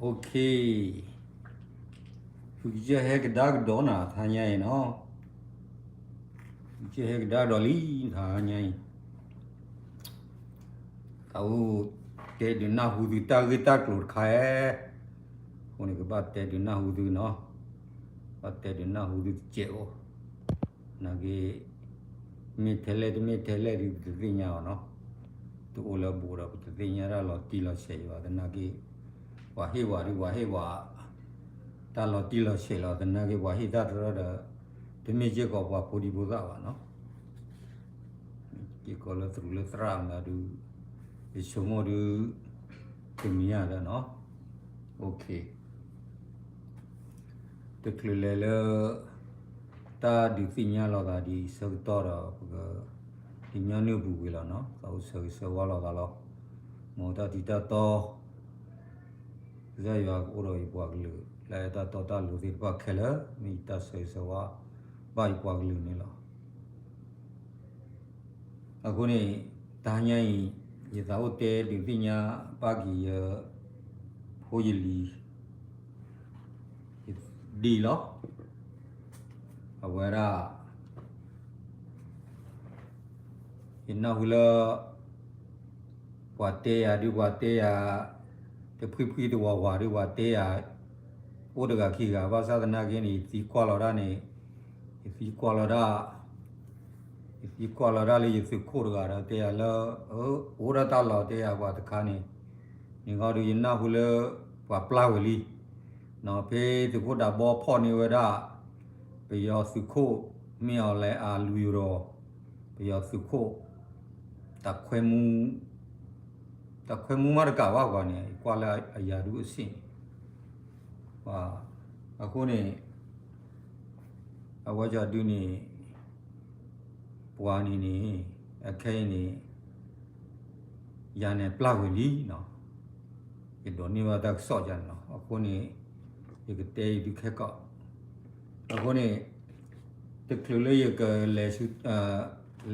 Okay, ဖုကစၢၢ်ဟဲကဒါကဒီးနၤ တဟါညါအံၤနီၤ, ဖုကစၢၢ်ဟဲကဒါကဒီးလံ တဟါညါအံၤ, သးအိၣ်တဲဒုးနၢ်ဟူသုတၢ်ဂ့ၢ်တၢ်ကျိၤတခါဧါ, အဃိန့ၣ် ကဘၣ်တဲဒုးနၢ်ဟူသုနီၤ, ဘၣ်တဲဒုးနၢ်ဟူသုတစဲးအိၣ်, နာ်က့ မ့ၢ်ထဲလဲၣ်တမ့ၢ်ထဲလဲၣ်ဒုး ပတသ့ၣ်ညါအီၤနီၤ, တအိၣ်လၢဘူးဒီး ပတသ့ၣ်ညါတၢ်လီၤတံၢ်လီၤဆဲးယံၤဘၣ် သနာ်က့ ပှၤဟ့ၣ်ဝဲဒုး ပှၤဟ့ၣ်ဝဲ တၢ်လီၤတံၢ်လီၤဆဲးလီၤ သနာ်က့ ပှၤဟ့ၣ်တၢ်တရၢဒီး တမ့ၢ်စ့ၢ်ကီးပှၤဖိဒံဖိသၣ်ဘၣ်နီၤ, စ့ၢ်ကီးလၢတရူးလၢသရၣ်မတၤဒုး ယဆိကမိၣ်ဒုး ကမံၤယၤဒီးနီၤ, Okay, တချုးလဲၤလၢ တၢ်ဒုးသ့ၣ်ညါလိာ်သးဒ်အံၤ ဆၢကတီၢ်ဒီး ပက တညီနုၢ်ပူၤကွံာ်လီၤနီၤ, သးအိၣ်ဆၢဂ့ၤဆၢဝါလိာ်သးလီၤ, မ်တၢ်ထံတၢ်တီ ကစၢ်ယွၤကအိၣ်ဒီးယပှၤကလုာ် လၢအတၢ်တီတၢ်လိၤသ့ၣ်တဖၣ်ခဲလၢာ် မ့ၢ်ယတၢ်ဆၢဂ့ၤဆၢဝါ ဘၣ်ယပှၤကလုာ်န့ၣ်လီၤ. အဃိန့ၣ် တဟါညါအံၤ ယသးအိၣ်တဲဒုးသ့ၣ်ညါဘၣ်က့ၤယ ဖိယလံၤ ဒ်အံၤလီၤ. အဝဲဒၣ် ယနၢ်ဟူလၢ ပှၤတဲယၤဒုး ပှၤတဲယၤ တဖှံဖှံတဝးဝးဒုး ပှၤတဲယၤ အိၣ်တဂၤခံဂၤ ဘၣ်ဆၣ်သနာ်က့န့ၣ် ယသံကွၢ်လီၤဒၣ်န့ၣ် ယသံကွၢ်လီၤဒၣ် ယသံကွၢ်လီၤဒၣ်လၢယသုးခိၣ်တဂၤဒီးတဲယၤလၢ အိၣ်ဒၣ်တၢ်လီၤတဲယၤပှၤတခါန့ၣ် န့ၣ်ဂီၢ်ဒုး ယနၢ်ဟူလၢ ပှၤပျၢ်ဝဲလံ နီၤ ဖဲသုးခိၣ်ဒးဘီဖီၣ်န့ၢ်ဝဲဒၣ် ပယီၤသုးခိၣ် မ့ၢ်အီၤလဲၣ်အလွံၢ်ဒီး ပယီၤသုးခိၣ် တၢ်ခွဲမူ တၢ်ခွဲမူမးတကးဘၣ်ပှၤန့ၣ် ယကွၢ်လၢအယၤဒုးအဆ့ၣ်န့ၣ် အဃိန့ၣ် အဝဲကီၤဒုးန့ၣ် ပှၤန့ၣ်န့ၣ် အခဲအံၤန့ၣ် ယၤန့ၣ်ပျၢ်ဝဲလံနီၤ, ယဒိးန့ၢ်ဘၣ်တၢ်ကစီၣ်ယၤန့ၣ်လီၤ. အဃိန့ၣ် ယကတဲအံၤဒုးခဲကီး, အဃိန့ၣ် တချုးလၢယကလဲၤဆူ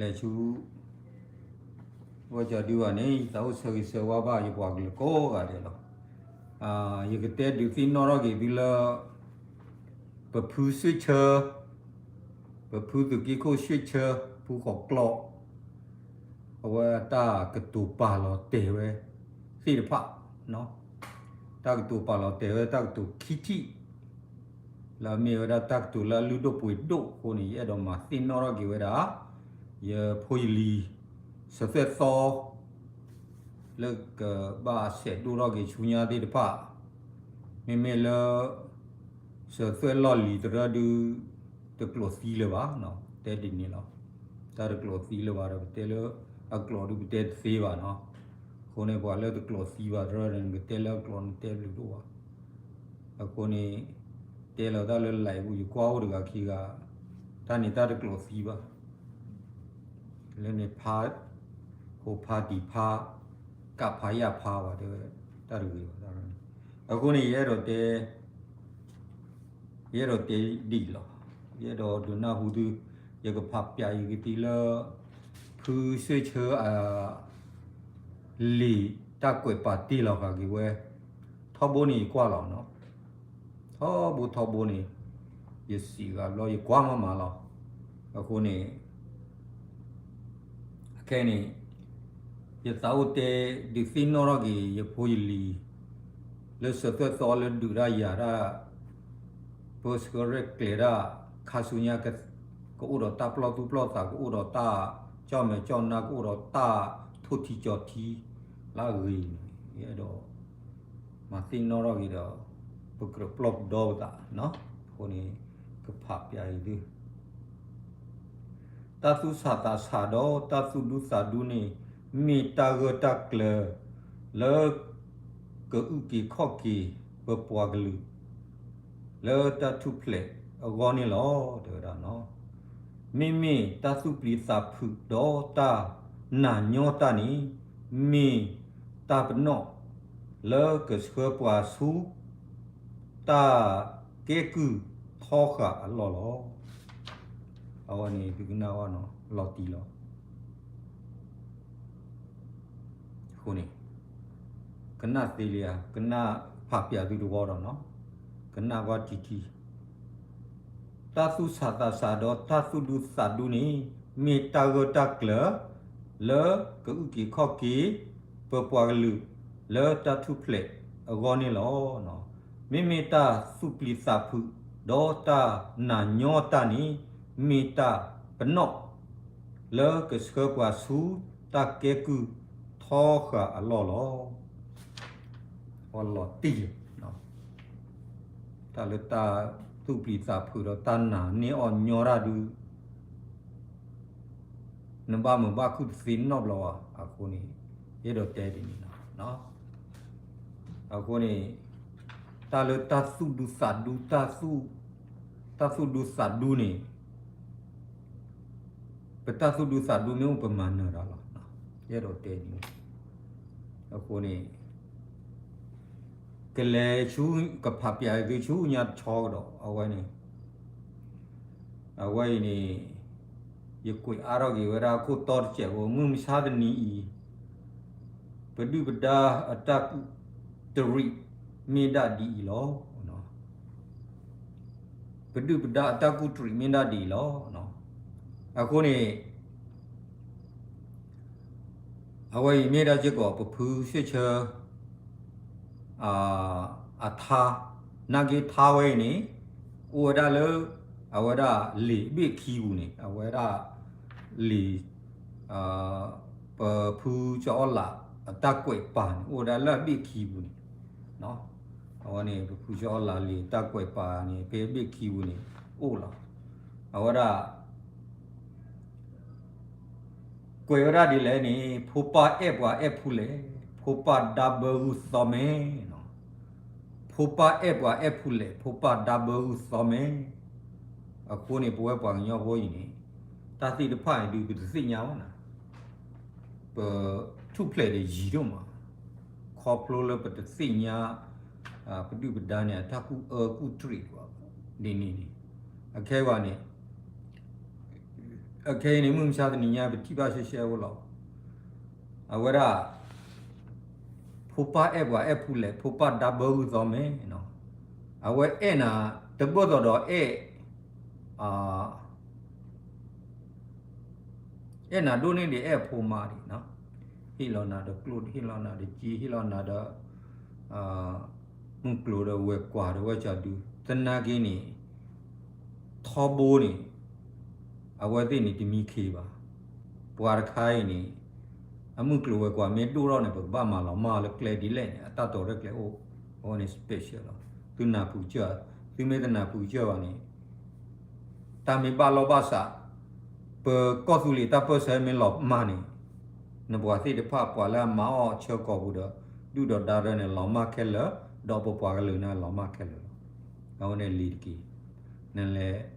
လဲၤဆူ ဝဲကီၤဒုးဘၣ်န့ၣ် ယသးအိၣ်ဆၢဂ့ၤဆၢဝါဘၣ်ယပှၤကလုာ်ကိးဂၤဒဲးလီၤ. ယကတဲဒုးသ့ၣ်နီၣ်ထီၣ်က့ၤသုလၢ ပဖုစ့ၣ်ဆၢ ပဖုသုးက့ခိၣ်စ့ၣ်ဆၢ ဖုဃီၤကျီ အဝဲတၢ်ကတိၤပာ်လီၤတဲာ်ဝဲသ့ၣ်တဖၣ် တၢ်ကတိၤပာ်လီၤတဲာ်ဝဲတၢ်ကတိၤခံထံၣ် လၢအမ့ၢ်ဝဲဒၣ်တၢ်ကတိၤလၢအလုၢ်ဒိၣ်ပှ့ၤဒိၣ်အဃိန့ၣ် ယအဲၣ်ဒိးမၤသ့ၣ်နီၣ်ထီၣ်က့ၤဝဲဒၣ် ယဖိယလံၤ စၢၤသွဲၣ်သီ လၢကဘၣ်ဆဲးဒိၣ်ထီၣ်က့ၤဆူညါသ့ၣ်တဖၣ် မ့မ့ၢ်လၢ စၢၤသွဲၣ်လီၢ်လံၤတရၢဒုး တကျိးသံလၢၤဘၣ်, တဲဒ်န့ၣ်လီၤ. တၢ်တကျိးသံလၢၤဘၣ်ဒီး ပတဲလၢအကျိးဒုးပတဲတသ့ဘၣ်နီၤ. အဃိန့ၣ် ပှၤလၢတကျိးသံဘၣ်တရၢန့ၣ် နကတဲလၢအကျိးနတဲဘျုးဒိၣ်ဘၣ်. အဃိန့ၣ် တဲလီၤတၢ်လၢ live ပူၤ ယကွၢ်အိၣ်တဂၤခံဂၤ တၢ်န့ၣ်တၢ်တကျိးသံဘၣ် လၢန့ၣ်ဖး ဟိးဖးတံၢ်ဖး ကးဖးယၣ်ဖးဘၣ်တဲဝဲ တၢ်တဂ့ၤဘၣ်. အဃိန့ၣ် ယအဲၣ်ဒိးတဲ ယအဲၣ်ဒိးတဲဒ်အံၤလီၤ. ယအဲၣ်ဒိးဒုးနၢ်ဟူသု ယကဖးပျးအံၤကသံလၢ ဖုစ့ၣ်ဆၢအ လံာ်တၢ်ကွဲးပာ်တ့ၢ်လီၤဃာ်က့ၤဝဲ ထီဘိန့ၣ်ယကွၢ်လီၤနီၤ. ထီဘိထီဘိန့ၣ် ယစံးဂၤဘျီ ယကွၢ်မးမးလီၤ. အဃိန့ၣ် အခဲအံၤန့ၣ် ယသးအိၣ်တဲဒုးသ့ၣ်နီၣ်ထီၣ်က့ၤ ယဖိယလံၤ လၢစၢၤသွဲၣ်သီလၢဒုးတၢ်ယၤတၢ် ပၢဆှၢရဲၣ်ကျဲၤတၢ် ခါဆူညါ ကအိၣ်ဒီးတၢ်ပျီၢ်သူၣ်ပျီၢ်သး ကအိၣ်ဒီးတၢ်ကၠီၣ်မဲာ်ကၠီၣ်နါ ကအိၣ်ဒီးတၢ်ထိၣ်ထံကၠီၤထံ လၢအဂ့ၤန့ၣ် ယအဲၣ်ဒိး မၤသ့ၣ်နီၣ်ထီၣ်က့ၤဒီး ပကြၢးပျီၢ်ပဒီပသးနီၤ. အဃိန့ၣ် ကဖးပျးအံၤသု တၢ်သူၣ်ဆးသးဆးဒီးတၢ်သူၣ်ဒူသးဒူန့ၣ် မ့ၢ်တၢ်ဂၢၢ်တၢ်ကျၢၤ လၢကအုၣ်က့ၤခီၣ်က့ၤပပှၤကလုာ် လၢတၢ်ထူၣ်ဖျဲးအဂီၢ်န့ၣ်လီၤ တဲဝဲဒၣ်နီၤ. မ့မ့ၢ်တၢ်သူၣ်ပျံၤသးဖုးဒီးတၢ်နာ်ညီတၢ်န့ၣ် မ့ၢ်တၢ်ပနီၣ်လၢကဆှၢပှၤဆူ တၢ်ကဲကုၢ်ထီဃာ်အလီၢ်လီၤ. အဝဲန့ၣ် သုကနၣ်ဝဲနီၤ လီၤတံၢ်လီၤ. အဃိန့ၣ် ကနၣ်သ့လံဧါ, ကနၣ် ဖးပၠးသုတဝီဒီးနီၤ, ကနၣ်ကွၢ်ထံထံ, တၢ်သူၣ်ဆးသးဆးဒီးတၢ်သူၣ်ဒူသးဒူန့ၣ် မ့ၢ်တၢ်ဂၢၢ်တၢ်ကျၢၤ လၢကအုၣ်က့ၤခီၣ်က့ၤ ပပှၤကလုာ်လၢတၢ်ထူၣ်ဖျဲးအဂီၢ်န့ၣ်လီၤ. မ့မ့ၢ်တၢ်သူၣ်ပျံၤသးဖုး ဒီးတၢ်နာ်ညီတၢ်န့ၣ် မ့ၢ်တၢ်ပနီၣ် လၢကဆှၢပှၤဆူတၢ်ကဲကုၢ်ထီဃာ်အလီၢ်လီၤ. အလီၤတံၢ်, တၢ်လၢတၢ်သူၣ်ပျံၤသးဖုးဒီးတၢ်နာ်န့ၢ်အီၣ်ညီတၢ်ဒုး နဘၣ်မုာ်ဘၣ်ခုၣ်တသ့နီတဘျီဘၣ်. အဃိန့ၣ် ယအဲၣ်ဒိးတဲဒ်န့ၣ်လီၤ. အဃိန့ၣ် တၢ်လၢတၢ်သူၣ်ဒူသးဒူ တၢ်သူၣ်ဒူသးဒူန့ၣ် ပတၢ်သူၣ်ဒူသးဒူမ့ၢ်အိၣ်ပမၤနၢၤတၢ်လီၤ. ယအဲၣ်ဒိးတဲဒ်န့ၣ်, အဃိန့ၣ် ကလဲၤဆူ ကဖးပၠးသုဆူညါတဆီကဒီး အဝဲန့ၣ် အဝဲအံၤန့ၣ် ယကွဲးအါထီၣ်က့ၤဝဲဒၣ်ခိၣ်တီတစဲးဖိ မုၢ်မဆါတနံၤအံၤ ပဒုၣ်ပဒါအတၢ်ကူၣ်တရံးမ့ၢ်ဒၣ်ဒ်အံၤလီၤ. ပဒုၣ်ပဒါအတၢ်ကူၣ်တရံးမ့ၢ်ဒၣ်ဒ်အံၤလီၤ. အဃိန့ၣ် အဝဲအံၤမ့ၢ်ဒၣ်စ့ၢ်ကီးပဖုစ့ၣ်ဆၢ အထါ, နာ်က့ထါဝဲအံၤန့ၣ် အိၣ်ဝဲဒၣ်လၢ အဝဲဒၣ်လံာ်ဘ့ၣ်ခံပူၤန့ၣ် အဝဲဒၣ် လံာ် ပဖုကၠီအီလးအတၢ်ကွဲးပာ်န့ၣ် အိၣ်ဝဲဒၣ်လၢအဘ့ၣ်ခံပူၤန့ၣ်, အဝဲန့ၣ် ပဖုကၠီအီလးလံာ်တၢ်ကွဲးပာ်န့ၣ် ဖဲအဘ့ၣ်ခံပူၤန့ၣ် အိၣ်လီၤ. အဝဲဒၣ် ကွဲးဝဲဒၣ်ဒ်လဲၣ်န့ၣ် ဖိပၢ်အဲၣ်ပှၤအဲၣ်ဖူလဲၣ်, ဖိပၢ်ဒါဘၢဂုၢ်သီမဲ, ဖိပၢ်အဲၣ်ပှၤအဲၣ်ဖူလဲၣ်, ဖိပၢ်ဒါဘၢဂုၢ်သီမဲ. အဃိန့ၣ် ပဝဲပှၤကညီဖိအံၤန့ၣ် တၢ်သ့ၣ်တဖၣ်န့ၣ်ဒုးပတသ့ၣ်ညါဘၣ်နၤ, ပထူၣ်ဖျဲးဒီးယံၤဒိၣ်မး, ခီဖျိလၢပတသ့ၣ်ညါ ပဒုၣ်ပဒါန့ၣ် အတၢ်ကူၣ်အၢကူၣ်တရံးဘၣ် ဒ်န့ၣ်န့ၣ် အခဲအံၤန့ၣ် အခဲအံၤန့ၣ် မုၢ်မဆါတနံၤညါ ပထံၣ်ဘၣ်ရှဲရှဲဖိလီၤ. အဝဲဒၣ် ဖိပၢ်အဲၣ်ပှၤအဲၣ်ဖူလဲၣ်, ဖိပၢ်ဒါဘၢဂုၢ်သီမဲ, အဝဲအဲၣ်နၤ တဘၣ်သီၣ်ဒီးအဲၣ် အဲၣ်နၤဒိၣ်န့ၢ်ဒံးအဲၣ်ဖိမါဒံး, ဟ့ၣ်လီၤနၤဒီးကျိၣ်, ဟ့ၣ်လီၤနၤဒီးစ့, ဟ့ၣ်လီၤနၤဒီး မုၢ်ကျိၤဒီးဝဲၤကွာ်ဒီးဝဲကၠီဒု, သနာ်က့န့ၣ် ထီဘိန့ၣ် အဝဲသ့ၣ်န့ၣ်တမံခ့ဘၣ်. ပှၤတခါအံၤန့ၣ် အမုၢ်ကျိၤဝဲၤကွာ်မ့ၢ်ဒိၣ်ထီၣ်န့ၣ် ပကဘၣ်မၤလီၤမၢ်လၢကျဲဒ်လဲၣ်န့ၣ် အတၢ်တိာ်ရဲၣ်ကျဲၤအိၣ်, အဝဲန့ၣ် special လီၤ. သုနၢ်ပူၤကစၢၢ်, သုမ့ၢ်တနၢ်ပူၤကစၢၢ်ဘၣ်န့ၣ် တၢ်မ့ၢ်ဘၣ်လီၢ်ဘၣ်စး, ပကီၢ်သူလ့ၤတၢ်ပၢၢ်ဆၢမ့ၢ်လီၤမၢ်န့ၣ် နပှၤသ့ၣ်တဖၣ် ပှၤလၢအမၤအီၣ်ဆၢကီၢ်ပူၤဒီး ဒုၣ်ဒီးဒါရၢန့ၣ် လီၤမၢ်ခဲလၢာ်, ဒီးပပှၤကလုာ်န့ၣ်လီၤမၢ်ခဲလၢာ်လီၤ. အဝဲန့ၣ်လံၤတက့ၢ်. နလဲၤ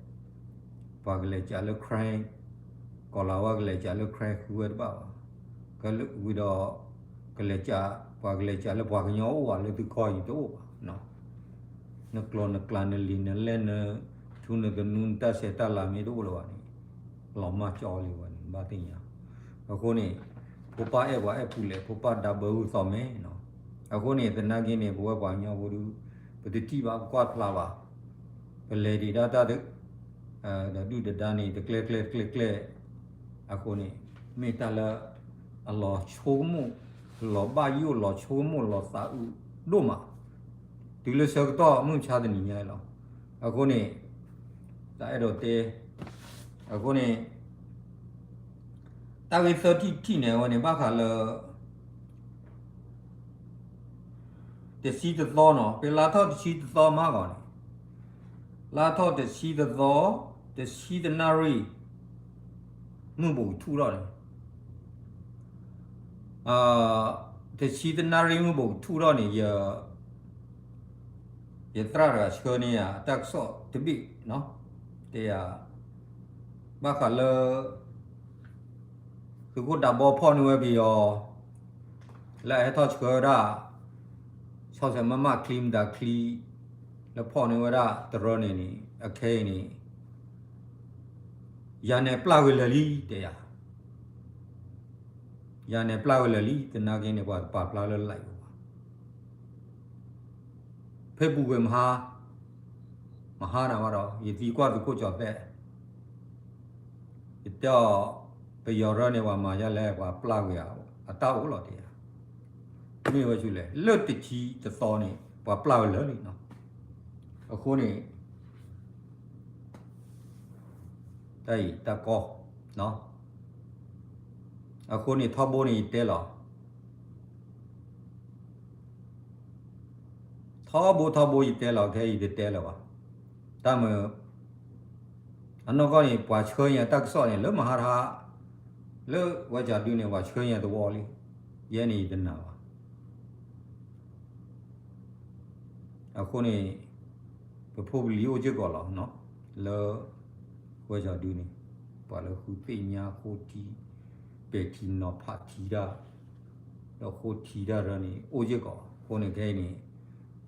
ပှၤကလဲၤကးလၢ Karen, ကီၢ်လၤဝါကလဲၤကးလၢ Karen ဃုဝဲတဘၣ်ဘၣ်. ကဝံၤဒီး ကလဲၤကး, ပှၤကလဲၤကးလၢပှၤကညီအိၣ်ဘၣ်လၢသုခီအံၤတအိၣ်ဘၣ်. နကျီၢ်နကျါနလံာ်နလဲၢ်နထူနသနူ နတၢ်ဆဲးတၢ်လၤမ့ၢ်တအိၣ်လၢၤဘၣ်န့ၣ် လီၤမၢ်ကၠီလံဝဲန့ၣ် ဘၣ်သ့ၣ်ညါ. အဃိန့ၣ် ဖိပၢ်အဲၣ်ပှၤအဲၣ်ဖူလဲၣ်, ဖိပၢ်ဒါဘၢဂုၢ်သီမဲနီၤ. အဃိန့ၣ် သနာ်က့န့ၣ် ပဝဲပှၤကညီဖိဒုး ပတထံၣ်ဘၣ် ပကွၢ်ဖျါဘၣ်. ပလဲၤဒံးဒၣ်တၢ် ဒီးဒုၣ်ဒါန့ၣ် တကျဲကျဲတကျဲကျဲ အဃိန့ၣ် မ့ၢ်တၢ်လၢ အလီၤဆိကမိၣ် လီၤဘၣ်ယိၣ် လီၤဆိကမိၣ် လီၤသးအုးဒိၣ်မး တုၤလၢဆၢကတီၢ်မုၢ်မဆါတနံၤညါလီၤ. အဃိန့ၣ် တၢ်အဲၣ်ဒိးတဲ အဃိန့ၣ် တၢ်ဂ့ၢ်သၢထံၣ်တထံၣ်န့ၣ် အဝဲန့ၣ် ဘၣ်ဃးလၢ တဆံတသီနီၤ ဖဲလါထီၣ်တဆံတသီမးဂီၤန့ၣ် လါထီၣ်တဆံတသီ တဆံတနၣ်ရံၣ် မုၢ်ဘူးကထူၣ်ထီၣ်န့ၣ် တဆံတနၣ်ရံၣ်မုၢ်ဘူးကထူၣ်ထီၣ်န့ၣ် ယ ယသရၣ်တဂၤဆှၢန့ၢ်ယၤ တၢ်ကစီၣ်တဘ့ၣ် တဲယၤ ဘၣ်ဃးလၢ သုးခိၣ်ဒးဘီဖီၣ်န့ၢ်ဝဲပယီၤ လၢအဟဲထီၣ်ဆှၢဝဲဒၣ် ဆီၣ်ဆဲးမးမးချံမတၤချံ လၢဖီၣ်န့ၢ်ဝဲဒၣ်တရၢန့ၣ်န့ၣ် အခဲအံၤန့ၣ် ယၤနဲၣ်ပျၢ်ဝဲလၢာ်လံ တဲယၤ ယၤနဲၣ်ပျၢ်ဝဲလၢာ်လံ သနာ်က့န့ၣ် ပှၤတပာ်ဖျါလၢ live ဘၣ် ဖဲပူၤကွံာ်မဟါ, မဟါနၤဝဲဒီး ယသံကွၢ်သုးခိၣ်ကၠီၤသဲး, ယတဲအီၤ ပယီၤရၢန့ၣ် ပှၤမၤယါလဲၣ် ပှၤပျၢ်ဝဲဧါ, အတၢ်အိၣ်လီၤတဲဧါ, မ့ၢ်ဝဲဆူလဲၣ် လၢတဆံတသီန့ၣ် ပှၤပျၢ်ဝဲလၢာ်လံနီၤ, အဃိန့ၣ် တၢ်အံၤတၢ်ကီ, အဃိန့ၣ်ထီဘိန့ၣ်ယတဲလီၤ, ထီဘိထီဘိယတဲလီၤ ခဲအံၤတတဲလၢၤဘၣ်, တၢ်မုာ်, အနီၢ်ကီၢ်န့ၣ် ပှၤဆှၢညါတၢ်ကစီၣ်န့ၣ် လၢမဟါတဟါ, လၢဝဲကၠီၤဒုန့ၣ် ပှၤဆှၢညါသဝီလံ, ယဲန့ၣ်ယတနာ်ဘၣ် အဃိန့ၣ် ပဖိပလံၤအိၣ်စ့ၢ်ကီးလီၤ, လၢဝဲကၠီၤဒုန့ၣ် ပှၤလၢဃုသ့ၣ်ညါဃိထံ, ပဲာ်ထံနီၤဖးထံတၢ်, ဒီးဃိထံတၢ်ရၢန့ၣ် အိၣ်စ့ၢ်ကီး, အဃိန့ၣ်ခဲအံၤန့ၣ်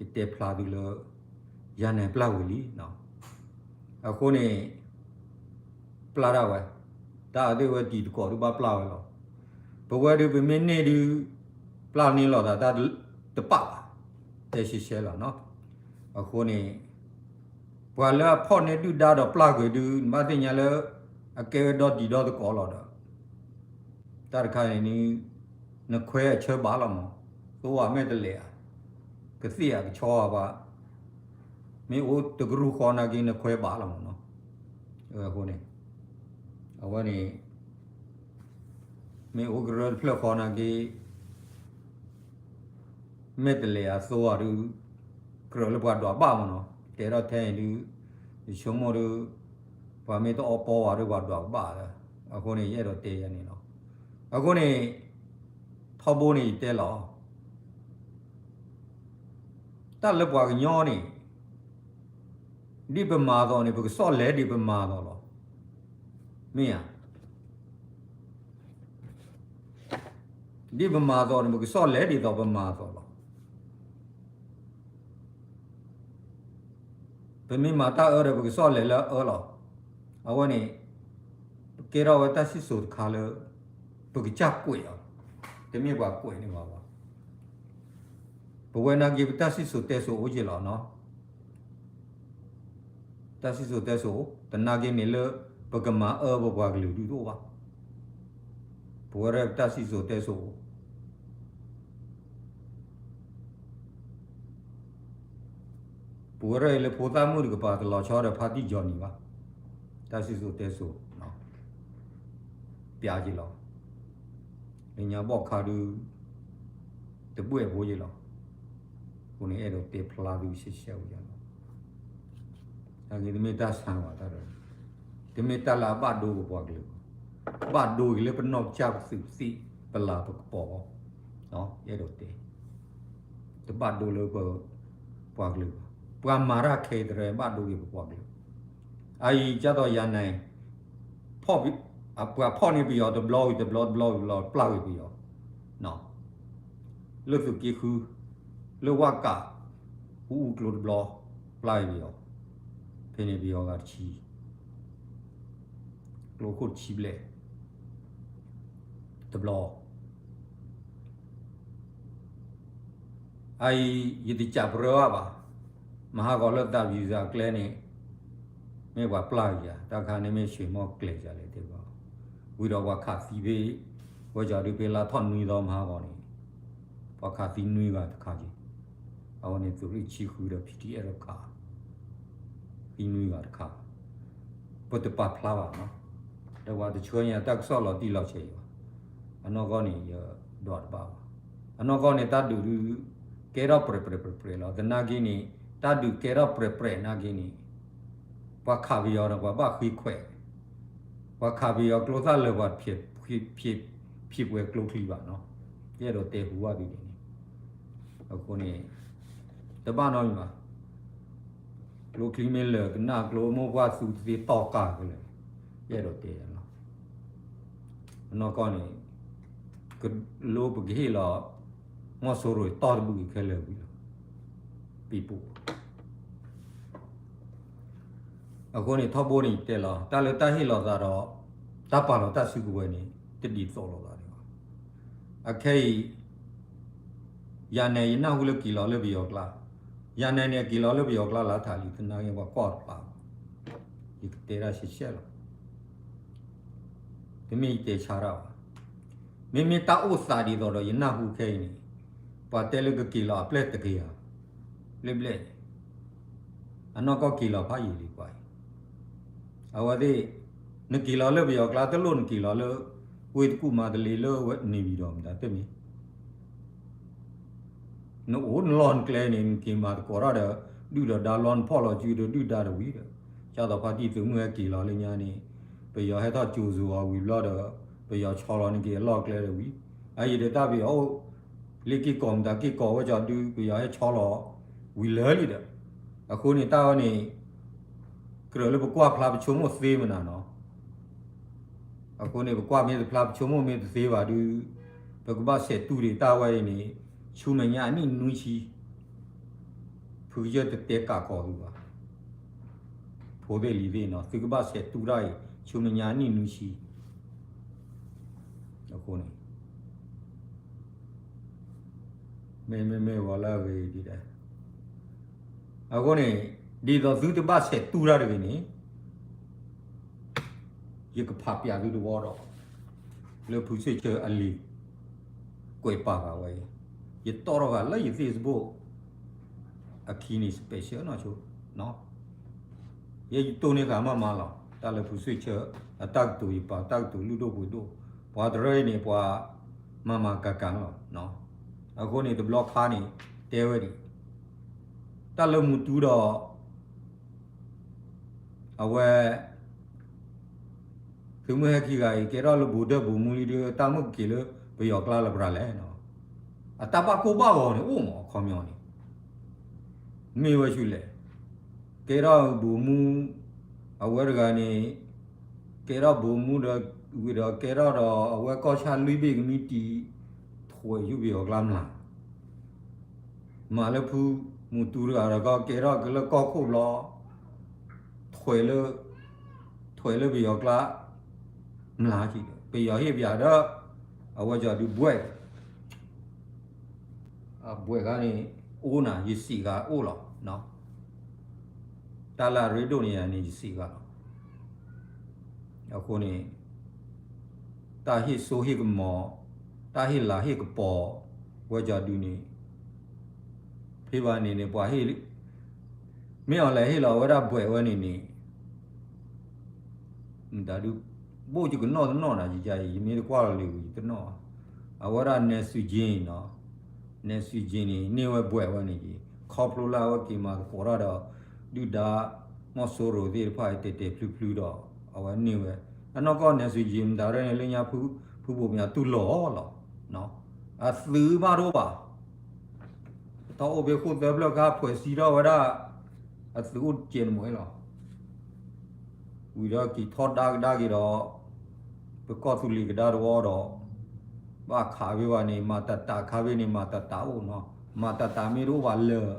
ယတဲဖျါသုလၢ ယၤနဲၣ်ပျၢ်ဝံၤလံ, အဃိန့ၣ် ပျၢ်ဒၣ်ဝဲ, တၢ်အသ့ၣ်ဝဲတံၤသကိးဒုးဘၣ်ပျၢ်ဝဲလီၤ, ပဝဲဒုးပမ့ၢ်န့ၢ်ဒုး ပျၢ်န့ၢ်လိာ်သးတၢ်တပာ်ဘၣ်, တဲရှဲရှဲလီၤ, အဃိန့ၣ် ပှၤလၢအဖီၣ်န့ၢ်ဒုၣ်ဒါဒီးပျၢ်ကွံာ်ဒုး နဘၣ်သ့ၣ်ညါလၢ အကဲဝဲဒီတံၤဒီသကိးလီၤဒီး တၢ်တခါန့ၣ် နခွဲးအဆၢဘၣ်လီၤမး, သိအမဲာ်တလဲးဧါ, ကသ့ၣ်ဧါကဆီဧါဘၣ်, မ့ၢ်အိၣ်တကရူၢ်ဃီနာ်က့ နခွဲးဘၣ်လီၤမးနီၤ, အဃိန့ၣ် အဝဲန့ၣ် မ့ၢ်အိၣ်ကရၢတဖျၢၣ်ဃီနာ်က့ မဲာ်တလဲးအသိအီၤဒုး ကြၢးလၢပှၤဒွးဘၣ်မးနီၤ, တဲထီၣ်ထဲအံၤဒုး ယဆိကမိၣ်ဒုး ပှၤမ့ၢ်တအီပီဝဲဒုး ပှၤဒွးကဘၣ်လီၤ, အဃိန့ၣ် ယအဲၣ်ဒိးတဲယၤန့ၣ်လီၤ, အဃိန့ၣ် ထီဘိန့ၣ်ယတဲလီၤ တၢ်လၢပှၤကညီန့ၣ် ဒ်ပမၤအသိးန့ၣ် ပကစီၣ်လဲၤဒ်ပမၤအသိးလီၤ, မ့ၢ်ဧါ, ဒ်ပမၤအသိးန့ၣ် ပကစီၣ်လဲၤဒ်သိးပမၤအသိးလီၤ, ပမ့ၢ်မၤတၢ်အၢဒီး ပကစီၣ်လဲၤလၢအအၢလီၤ, အဝဲန့ၣ် ပကဲထီၣ်ဝဲတၢ်စံၣ်စိၤတခါလၢ ပကစၢ်ကွဲးအီၤ, တမ့ၢ်ပှၤကွဲးန့ၢ်ဘၣ်ဘၣ် ပဝဲနာ်က့ ပတၢ်စံၣ်စိၤတဲစိၤအိၣ်က့ၤလီၤနီၤ, တၢ်စံၣ်စိၤတဲစိၤအိၣ် တနာ်က့န့ၣ်လၢ ပကမၤအၢပပှၤကလုာ်ဒုးတအိၣ်ဘၣ်, ပဝဲဒၣ်ပတၢ်စံၣ်စိၤတဲစိၤအိၣ် ပဝဲဒၣ်အံၤလၢဖိသၣ်မုၣ်တကပၤ တလီၤဆီဒီးဖါတံၢ်ကၠီနံၤဘၣ်, တၢ်စံၣ်စိၤတဲစိၤ ပျးက့ၤလီၤ, လၢညါဘီၣ်ခါဒုး တဘှဲၣ်ဖိက့ၤလီၤ, အဃိန့ၣ်အဲၣ်ဒိးတဲဖျါသုရှဲရှဲဝဲယၤလီၤ, နာ်က့တမ့ၢ်တၢ်ဆါဘၣ်တၢ်ဒီး တမ့ၢ်တၢ်လၢအဘၣ်ဒိပပှၤကလုာ်ဘၣ်, ဘၣ်ဒိက့ၤလၢပနီၢ်ကစၢ်ပသုးပသ့ၣ် ပလၤပကပီၤ, အဲၣ်ဒိးတဲ တဘၣ်ဒိလၢပပှၤကလုာ်ဘၣ်, ပှၤမၤတၢ်ခဲအံၤတရၢ ဘၣ်ဒိက့ၤပပှၤကလုာ်, အအံၤကၢ်သိးယၤနဲၣ် ဖီၣ်, ပှၤဖီၣ်န့ၢ်ပယီၤတဘျီဝံၤတဘျီတဘျီဝံၤတဘျီ ပျၢ်ဝံၤပယီၤ, လၢသုးက့ဃု, လၢဝၣ်ကး, အူအူကျိတဘျီ, ပျၢ်ဝံၤပယီၤ, ဖဲန့ၣ်ပယီၤဂၤတဆံ ကျိခိၣ်တဆံဘျဲၣ် တဘျီ, အအံၤ ယတစံးပတြၢၤဘၣ်, မဟါဂီၤလၢသးဝံၤသးကျဲန့ၣ် မ့ၢ်ပှၤပျၢ်ယၤ, တၢ်ခါန့ၣ်မ့ၢ်ဆွ့ၣ်မီၢ်ကျဲၤယၤလဲၣ်တဲဘၣ်, ဝံၤဒီးပှၤခးသံဖဲ ဝဲကၠီဒုးဖဲလါထီၣ်နွံသီမဟါဂီၤန့ၣ် ပှၤခးသံနွံဂၤတခါက့ၤ, အဝဲန့ၣ်သုးရ့ၣ်ဆံဃုဒီး ဖံထံအဲၣ်ဒိးခး သံနွံဂၤတခါ, ပတပာ်ဖျါဘၣ်နီၤ, ဒီးပှၤတဆှၢညါတၢ်ကစီၣ်လီၤတံၢ်လီၤဆဲးအံၤဘၣ်, အနီၢ်ကီၢ်န့ၣ် ယဒွးတဘၣ်ဘၣ်, အနီၢ်ကီၢ်န့ၣ် တၢ်ဒုးဒုး ကဲထီၣ်ပြဲၤပြဲၤပြဲၤပြဲၤလီၤ, သနာ်က့န့ၣ် တၢ်ဒုးကဲထီၣ်ပြဲၤပြဲၤနာ်က့န့ၣ် ပှၤခးပယီၤဒီး ပှၤဘၣ်ဃ့ခွဲး, ပှၤခးပယီၤကျိသၣ်လၢာ် ပှၤ ဖံးပှဲၤကျိချံဘၣ်နီၤ, ယအဲၣ်ဒိးတဲဟူဘၣ်သုဒ်န့ၣ်, အဃိန့ၣ် တဘၣ်နီတမံၤဘၣ်, ကျိချံမ့ၢ်လၢာ်ကနၣ်ကျိ မိၢ်ပှၢ်သူတသ့တီၢ်ကၢ်ကလဲာ်, ယအဲၣ်ဒိးတဲလီၤ, အနီၢ်ကီၢ်န့ၣ် ကလိပကဟ့ၣ်လီၤ မီၢ်စိရိၤတီၢ်တဘုၣ်ခဲလၢာ်ဝံၤလီၤ, ပံပူၤ အဃိန့ၣ် ထီဘိန့ၣ်တဲလီၤ တၢ်လၢတၢ်ဟ့ၣ်လီၤသးဒီး တၢ်ပာ်လီၤတၢ်စုကဝဲၤန့ၣ် တဒ်သိးလိာ်သးဒံးဘၣ်. အခဲအံၤ ယၤနဲၣ် ယနၢ်ဟူလၢက့ၤလီၤလၢပယီၤကျါ, ယၤနဲန့ၣ် အက့ၤလီၤလၢပယီၤကျါလၢထးလံ သနာ်က့ပှၤကွၢ်တဖျါဘၣ်, ယကတဲဒၣ်ရှဲရှဲလီၤ, တမ့ၢ်ယတဲဆါတၢ်ဘၣ်, မ့မ့ၢ်တၢ်အိၣ်သးဒ်သိးဒီးယနၢ်ဟူခဲအံၤန့ၣ်, ပှၤတဲလၢကက့ၤလီၤအပျဲၢ်တကယၤ, ဘျဲၣ်ဘျဲၣ်န့ၣ်, အနီၢ်ကီၢ်က့ၤလီၤဖးယံာ်လံပှၤအံၤ, အဝဲသ့ၣ်, နက့ၤလီၤလၢပယီၤကျါတလိၣ် နက့ၤလီၤလၢ, ဝ့ၢ်တကူၣ်မၤတလ့လၢ နေပြည်တော် မတၤတမ့ၢ် နအိၣ်နလီၢ်နကျဲန့ၣ် နက့ၤမၤသကိးတၢ်ဒီး ဒုၣ်ဒီးဒါလီၤ နဖီၣ်လီၤစုဒီးဒုၣ်ဒါဒီးဝံၤဒီး, ကၢ်သိးဖါတံၢ်သုးမုၢ်ဟဲက့ၤလီၤလၢညါန့ၣ်, ပယီၤဟဲထီၣ်ကၠိၤစၢၤအီၤဝံၤဘျီဒီး, ပယီၤဆီလီၤနက့ၤအလီၢ်ကျဲဒီးဝံၤ, အအံၤဒီးတၢ်ပယီၤအိၣ်, လ့ၣ်က့ၢ်ကီးမတၤက့ၢ်ကီးဝဲကၠီဒု ပယီၤဟဲဆီလီၤ, ဝံၤလၢာ်လံဒီး, အဃိန့ၣ်တၢ်ဝဲန့ၣ် ကြၢးလၢပကွၢ်ဖျါပဆိကမိၣ်သ့မနၤနီၤ, အဃိန့ၣ် ပကွၢ်မ့ၢ်တဖျါပဆိကမိၣ်မ့ၢ်တသ့ဘၣ်ဒုး, ပကဘၣ်ဆဲးတူၢ်ဒံးတၢ်ဝဲအံၤန့ၣ်, ဆူမဲာ်ညါအနံၣ်နွံဆံ, ဖုကစၢၢ်တတဲကးကီးသုဘၣ်, ဖိသ့ၣ်လံၤသ့ၣ်နီၤ သုကဘၣ်ဆဲးတူၢ်တၢ်အံၤ ဆူမဲာ်ညါအနံၣ်နွံဆံ, အဃိန့ၣ် မ့မ့ၢ်မ့ၢ်ဝဲလၢအဂ့ၤဒ်လဲၣ်, အဃိန့ၣ်, ဒ်သိးသုတဘၣ်ဆဲးတူၢ်တၢ်တဂ့ၤန့ၣ်, ယကဖးပျးသုတဝီဒီး, လၢဖုဆ့ၣ်ဆၢအလံာ်, ကွဲးပာ်ဃာ်ဝဲအံၤ, ယတီၣ်ထီၣ်ဃာ်လၢယ Facebook အခံန့ၣ် special နီၢ်ဆိ, ယဲယတိၢ်န့ၢ်ဃာ်မးမးလီၤ တၢ်လၢဖုဆ့ၣ်ဆၢ, အတၢ်ကတိၤယပာ်တၢ်ကတိၤလုၢ်ဒိၣ်ပှ့ၤဒိၣ်, ပှၤတရၢအံၤန့ၣ် ပှၤမၤမၤကၤကၤလီၤ, အဃိန့ၣ်တဘျီခါန့ၣ်, တဲဝဲဒ်အံၤ, တၢ်လၢမူတူဒီး အဝဲ သုးမုၢ်ဟဲခံဂၤအံၤ ကဲထီၣ်လၢဘူးဒၢဘူးမူလံဒီး တၢ်မုၣ်ကက့ၤလၢပယီၤကျါလၢပရၤလဲၣ်, အတၢ်ဘၣ်ကိၢ်ဘၣ်ဂီၤန့ၣ်အိၣ်မး အခီပညီန့ၣ်, မ့ၢ်ဝဲဆူလဲၣ်, ကဲထီၣ်ဘူးမူ, အဝဲတဂၤန့ၣ်, ကဲထီၣ်ဘူးမူဒီး, ဝံၤဒီးကဲထီၣ်ဒီး အဝဲကီၢ်ဆၣ်လွံၢ်ဘ့ၣ်ကမံးတံာ်, ထွဲးဆူပယီၤကျါမျး မၤလၢဖုမူတူတဂၤဒီးကီၢ်ကဲထီၣ်ကလၢကီၢ်ခိၣ်ဘျီ, ထွဲးလၢ, ထွဲးလၢပယီၤကျါ, မျးကံဒီး ပယီၤဟ့ၣ်ပယီၤဒီး, အဝဲကီၤဒုးဘှဲး, အဘှဲးဂၤန့ၣ်, အိၣ်နၤ ယစံးဂၤအိၣ်လီၤ, တၢ်လၢအရ့ဒိၣ်န့ၣ်ယၤန့ၣ် ယစံးဂၤလီၤ, အဃိန့ၣ် တၢ်ဟ့ၣ်စိဟ့ၣ်ကမီၤ, တၢ်ဟ့ၣ်လၤဟ့ၣ်ကပီၤ, ဝဲကီၤဒုးန့ၣ်, ဖဲဘၣ်န့ၣ်န့ၣ် ပှၤဟ့ၣ်, မ့ၢ်အီၤလဲၤဟ့ၣ်လီၤဝဲဒၣ်ဘှဲးဝဲန့ၣ်န့ၣ်, မတၤဒုး, ဘိၣ်ယကနီၣ်တနီၣ်နၤ ယယၤအံၤ ယမ့ၢ်တကွၢ်လီၤလံၤဝံၤယတနီၣ်, အဝဲဒၣ်နဲၣ်စူၣ်ကၠ့ၣ်နီၤ, နဲၣ်စူၣ်ကၠ့ၣ်န့ၣ် န့ၢ်ဝဲဘှဲးဝဲန့ၣ်က့ၤ ခီဖျိလၢအဝဲက့ၤမၤသကိးတၢ်ဒီး, ဒုၣ်ဒါ, မီၢ်စိရိၤသ့ၣ်တဖၣ်အံၤတဲာ်တဲာ်ဖျုဖျုဒီး, အဝဲန့ၢ်ဝဲ, အနီၢ်ကီၢ်နဲၣ်စူၣ်ကၠ့ၣ်မတၤရဲၣ်န့ၣ် လၢညါဖု, ဖုဘိၣ်မၠးတူၢ်လီၤလီၤ, အသုးဘၣ်တအိၣ်ဘၣ် ပထီၣ်အိၣ်ဖဲဃိၣ်သၢဖျၢၣ်ခါ ဖှဲးစံထီၣ်ဝဲဒၣ်, အသုးအိၣ်တကဲးတမှဲၤလီၤ, ဝံၤဒီးက့ၤထီဒါကဒါက့ၤဒီး, ပကီၢ်သူလ့ၤကဒါတဝီဒီး, ဘၣ်ခးဖဲဘၣ်န့ၣ် မၤတးတးခါဖဲန့ၣ် မၤတးတးအိၣ်နီၤ, မၤတးတးမ့ၢ်တအိၣ်ဘၣ်လၢာ်,